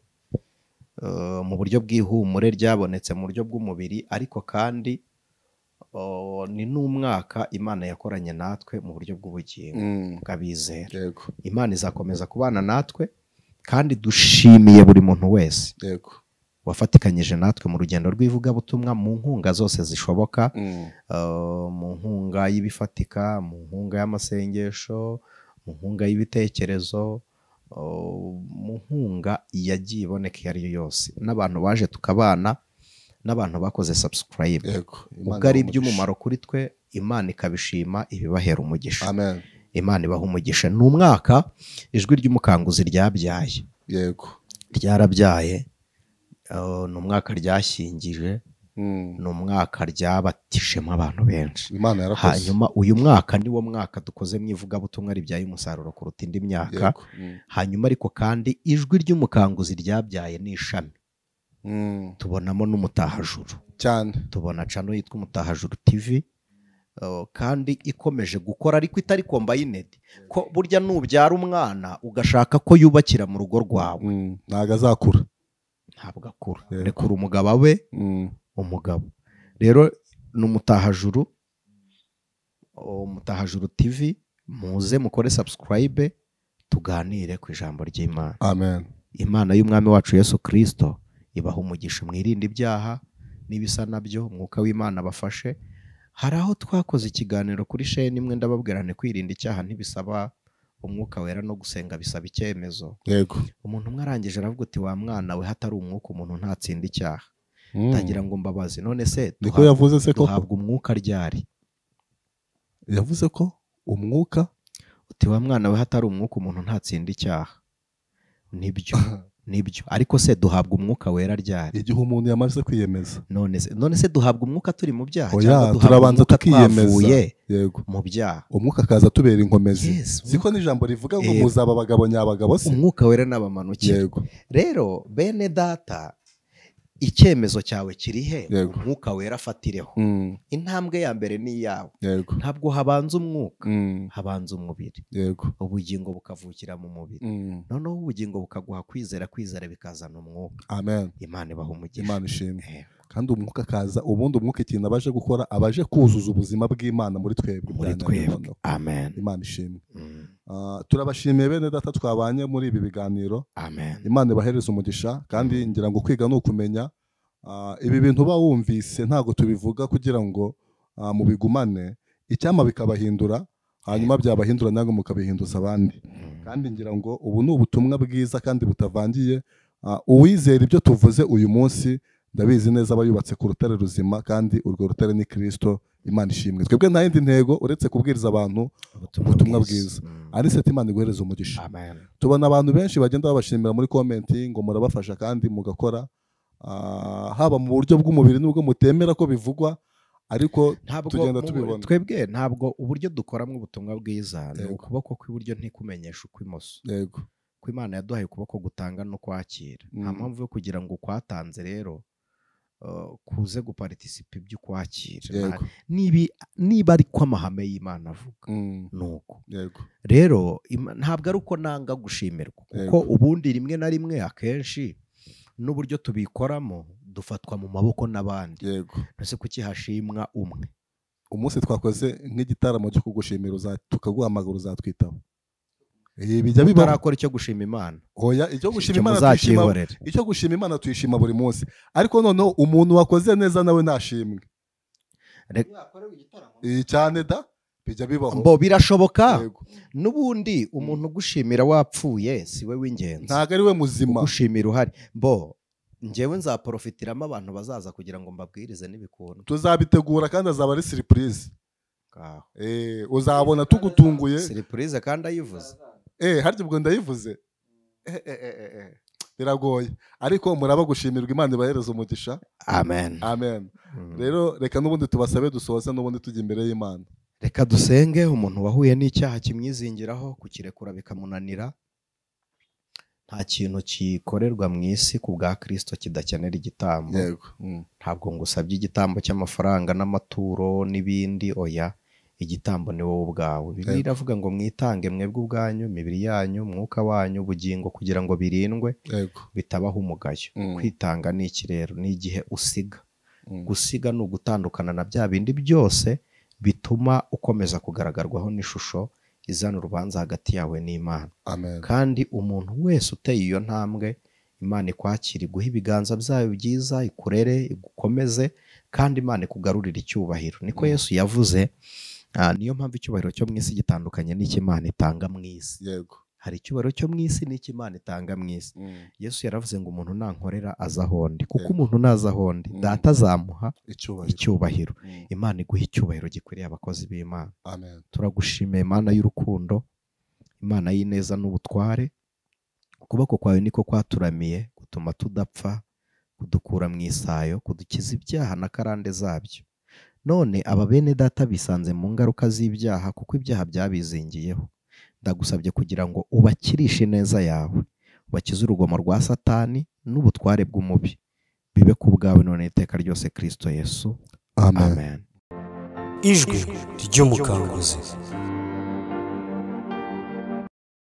mu buryo bw'ihumure ryabonetse mu buryo bw'umubiri, ariko kandi ni n'umwaka Imana yakoranye natwe mu buryo bw'ubugingo bw'abizera. Imana izakomeza kubana natwe, kandi dushimiye buri muntu wese wafatikanyije natwe mu rugendo rw'ivugabutumwa, mu nkunga zose zishoboka, mu nkunga y'ibifatika, mu nkunga y'amasengesho, mu nkunga y'ibitekerezo, mu nkunga yagiye iboneka iyo ari yo yose, n'abantu baje tukabana, n'abantu bakoze subscribe. Ubwo ari iby'umumaro kuri twe, Imana ikabishima, ibibahera umugisha. Amen. Imana ibaha umugisha. Ni umwaka ijwi ry'umukanguzi ryabyaye. Yego. Ryarabyaye. Ni umwaka ryashyingije. Ni umwaka ryabatishemo abantu benshi. Imana yarakoze. Hanyuma uyu mwaka ni wo mwaka dukoze mu ivugabutumwa ribyaye umusaruro kuruta indi myaka. Hanyuma ariko kandi ijwi ry'umukanguzi ryabyaye n'ishami. Tubonamo n'Umutahajuru cyane. Tubona channel yitwa Umutahajuru TV, kandi ikomeje gukora ariko itari combined. Ko burya nubyara umwana ugashaka ko yubakira mu rugo rwawe, ntago azakura, ntabwo akura. Rekura umugabo we umugabo. Rero ni Umutahajuru, Umutahajuru TV, muze mukore subscribe tuganire ku ijambo ry'Imana. Amen. Imana y'Umwami wacu Yesu Kristo ibaha umugisha, mwirinde ibyaha n'ibisa nabyo, umwuka w'Imana bafashe. Hari aho twakoze ikiganiro kuri chaîne imwe ndababwirane kwirinda icyaha ntibisaba umwuka wera no gusenga, bisaba icyemezo. Yego. Umuntu umwe arangije aravuga uti wa mwana we hatari umwuka umuntu ntatsinda icyaha. Ndagira ngo mbabaze, none se niko yavuze se koko duhabwa umwuka ryari? Yavuze ko umwuka uti wa mwana we hatari umwuka umuntu ntatsinda icyaha. Nibyo, nibyo. Ariko se duhabwa umwuka wera ryari? Igihe umuntu yamaze kwiyemeza. None se duhabwa umwuka turi mu byaha cyangwa turabanza tukiyemeza? Yego. Mu byaha. Umwuka akaza tubera inkomezi. Siko n'ijambo rivuga ngo muzaba abagabo nyabagabo se? Umwuka wera n'abamanukira. Yego. Rero bene data, icyemezo cyawe kiri he? Umwuka wera afatireho. Intambwe ya mbere ni iyawe. Ntabwo habanza umwuka, habanza umubiri. Yego. Ubugingo bukavukira mu mubiri. Noneho ubugingo bukaguha kwizera, kwizera bikazana umwuka. Amen. Imana ibaha umugisha. Imana ishimwe. Kandi umwuka akaza, ubundi umwuka ikintu abaje gukora, abaje kuzuza ubuzima bw'Imana muri twebwe. Muri twebwe. Amen. Imana ishimwe. Turabashimiye bene data twabanye muri ibi biganiro. Amen. Imana ibahereze umugisha, kandi ngira ngo kwiga no kumenya ibi bintu ba wumvise ntago tubivuga kugira ngo mubigumane, icyama bikabahindura, hanyuma byabahindura nange mukabihinduza abandi. Kandi ngira ngo ubu ni ubutumwa bwiza kandi butavangiye. Uwizera ibyo tuvuze uyu munsi ndabizi neza aba yubatse ku rutare ruzima, kandi urwo rutare ni Kristo. Imana ishimwe. Twebwe nta yindi ntego uretse kubwiriza abantu ubutumwa bwiza. Aniseti, Imana iguhereze umugisha. Amen. Tubona abantu benshi bagenda babashimira muri comment ngo murabafasha kandi mugakora, haba mu buryo bw'umubiri nubwo mutemera ko bivugwa, ariko tugenda tubibona. Twebwe ntabwo uburyo dukoramo ubutumwa bwiza ni ukuboko kw'iburyo ntikumenyesha ukw'imoso. Yego. Ko Imana yaduhaye ukuboko gutanga no kwakira. Nta mpamvu yo kugira ngo ukwatanze rero kuze guparticipe ibyo kwakira. Niba ari ko amahame y'Imana avuga nuko. Yego. Rero ntabwo ari uko nanga gushimirwa, kuko ubundi rimwe na rimwe akenshi n'uburyo tubikoramo dufatwa mu maboko n'abandi. Yego. Ntse kuki hashimwa umwe? Umunsi twakoze nk'igitaramo cyo kugushimira tukaguhamagara uzatwitaho. Bijya biba utarakora icyo gushima Imana. Oya, icyo gushima Imana tuyishima, icyo gushima Imana tuyishima buri munsi. Ariko noneho umuntu wakoze neza nawe nashimwe. Cyane da bijya bibaho. Mbo birashoboka. Nubundi umuntu ugushimira wapfuye si we w'ingenzi. Ntago ari we muzima. Ugushimira uhari. Mbo njyewe nzaprofitiramo abantu bazaza kugira ngo mbabwirize n'ibikunda. Tuzabitegura kandi azaba ari surprise. Uzabona tugutunguye. Surprise kandi ayivuze. Harya ubwo ndayivuze. Biragoye. Ariko muraba gushimirwa, Imana ibahereze umugisha. Amen. Amen. Rero reka n'ubundi tubasabe dusoze n'ubundi tujya imbere y'Imana. Reka dusenge. Umuntu wahuye n'icyaha kimwizingiraho kukirekura bikamunanira, nta kintu kikorerwa mu isi ku bwa Kristo kidakenera igitambo. Yego. Ntabwo ngusabye igitambo cy'amafaranga n'amaturo n'ibindi, oya. Igitambo ni wowe ubwawe. Bibiliya iravuga ngo mwitange mwebwe ubwanyu, imibiri yanyu, umwuka wanyu, ubugingo, kugira ngo birindwe bitabaho umugayo. Kwitanga ni iki rero? Ni igihe usiga. Gusiga ni ugutandukana na bya bindi byose bituma ukomeza kugaragarwaho n'ishusho izana urubanza hagati yawe n'Imana. Amen. Kandi umuntu wese uteye iyo ntambwe, Imana ikwakira, iguha ibiganza byayo byiza, ikurere, igukomeze, kandi Imana ikugarurira icyubahiro. Niko Yesu yavuze. Niyo mpamvu icyubahiro cyo mu isi gitandukanye n'icyo Imana itanga mu isi. Yego. Hari icyubahiro cyo mu isi n'icyo Imana itanga mu isi. Yesu yaravuze ngo umuntu nankorera aza ahondi, kuko umuntu naza ahondi data azamuha icyubahiro. Imana iguha icyubahiro gikwiriye abakozi b'Imana. Amen. Turagushimiye Imana y'urukundo, Imana y'ineza n'ubutware. Ukuboko kwawe niko kwaturamiye gutuma tudapfa, kudukura mu isayo, kudukiza ibyaha na karande zabyo. None aba bene data bisanze mu ngaruka z'ibyaha, kuko ibyaha byabizingiyeho. Ndagusabye kugira ngo ubakirishe neza yawe, ubakize urugomo rwa Satani n'ubutware bw'umubi. Bibe ku bwawe none iteka ryose, Kristo Yesu. Amen. Amen. Ijwi ry'umukanguzi.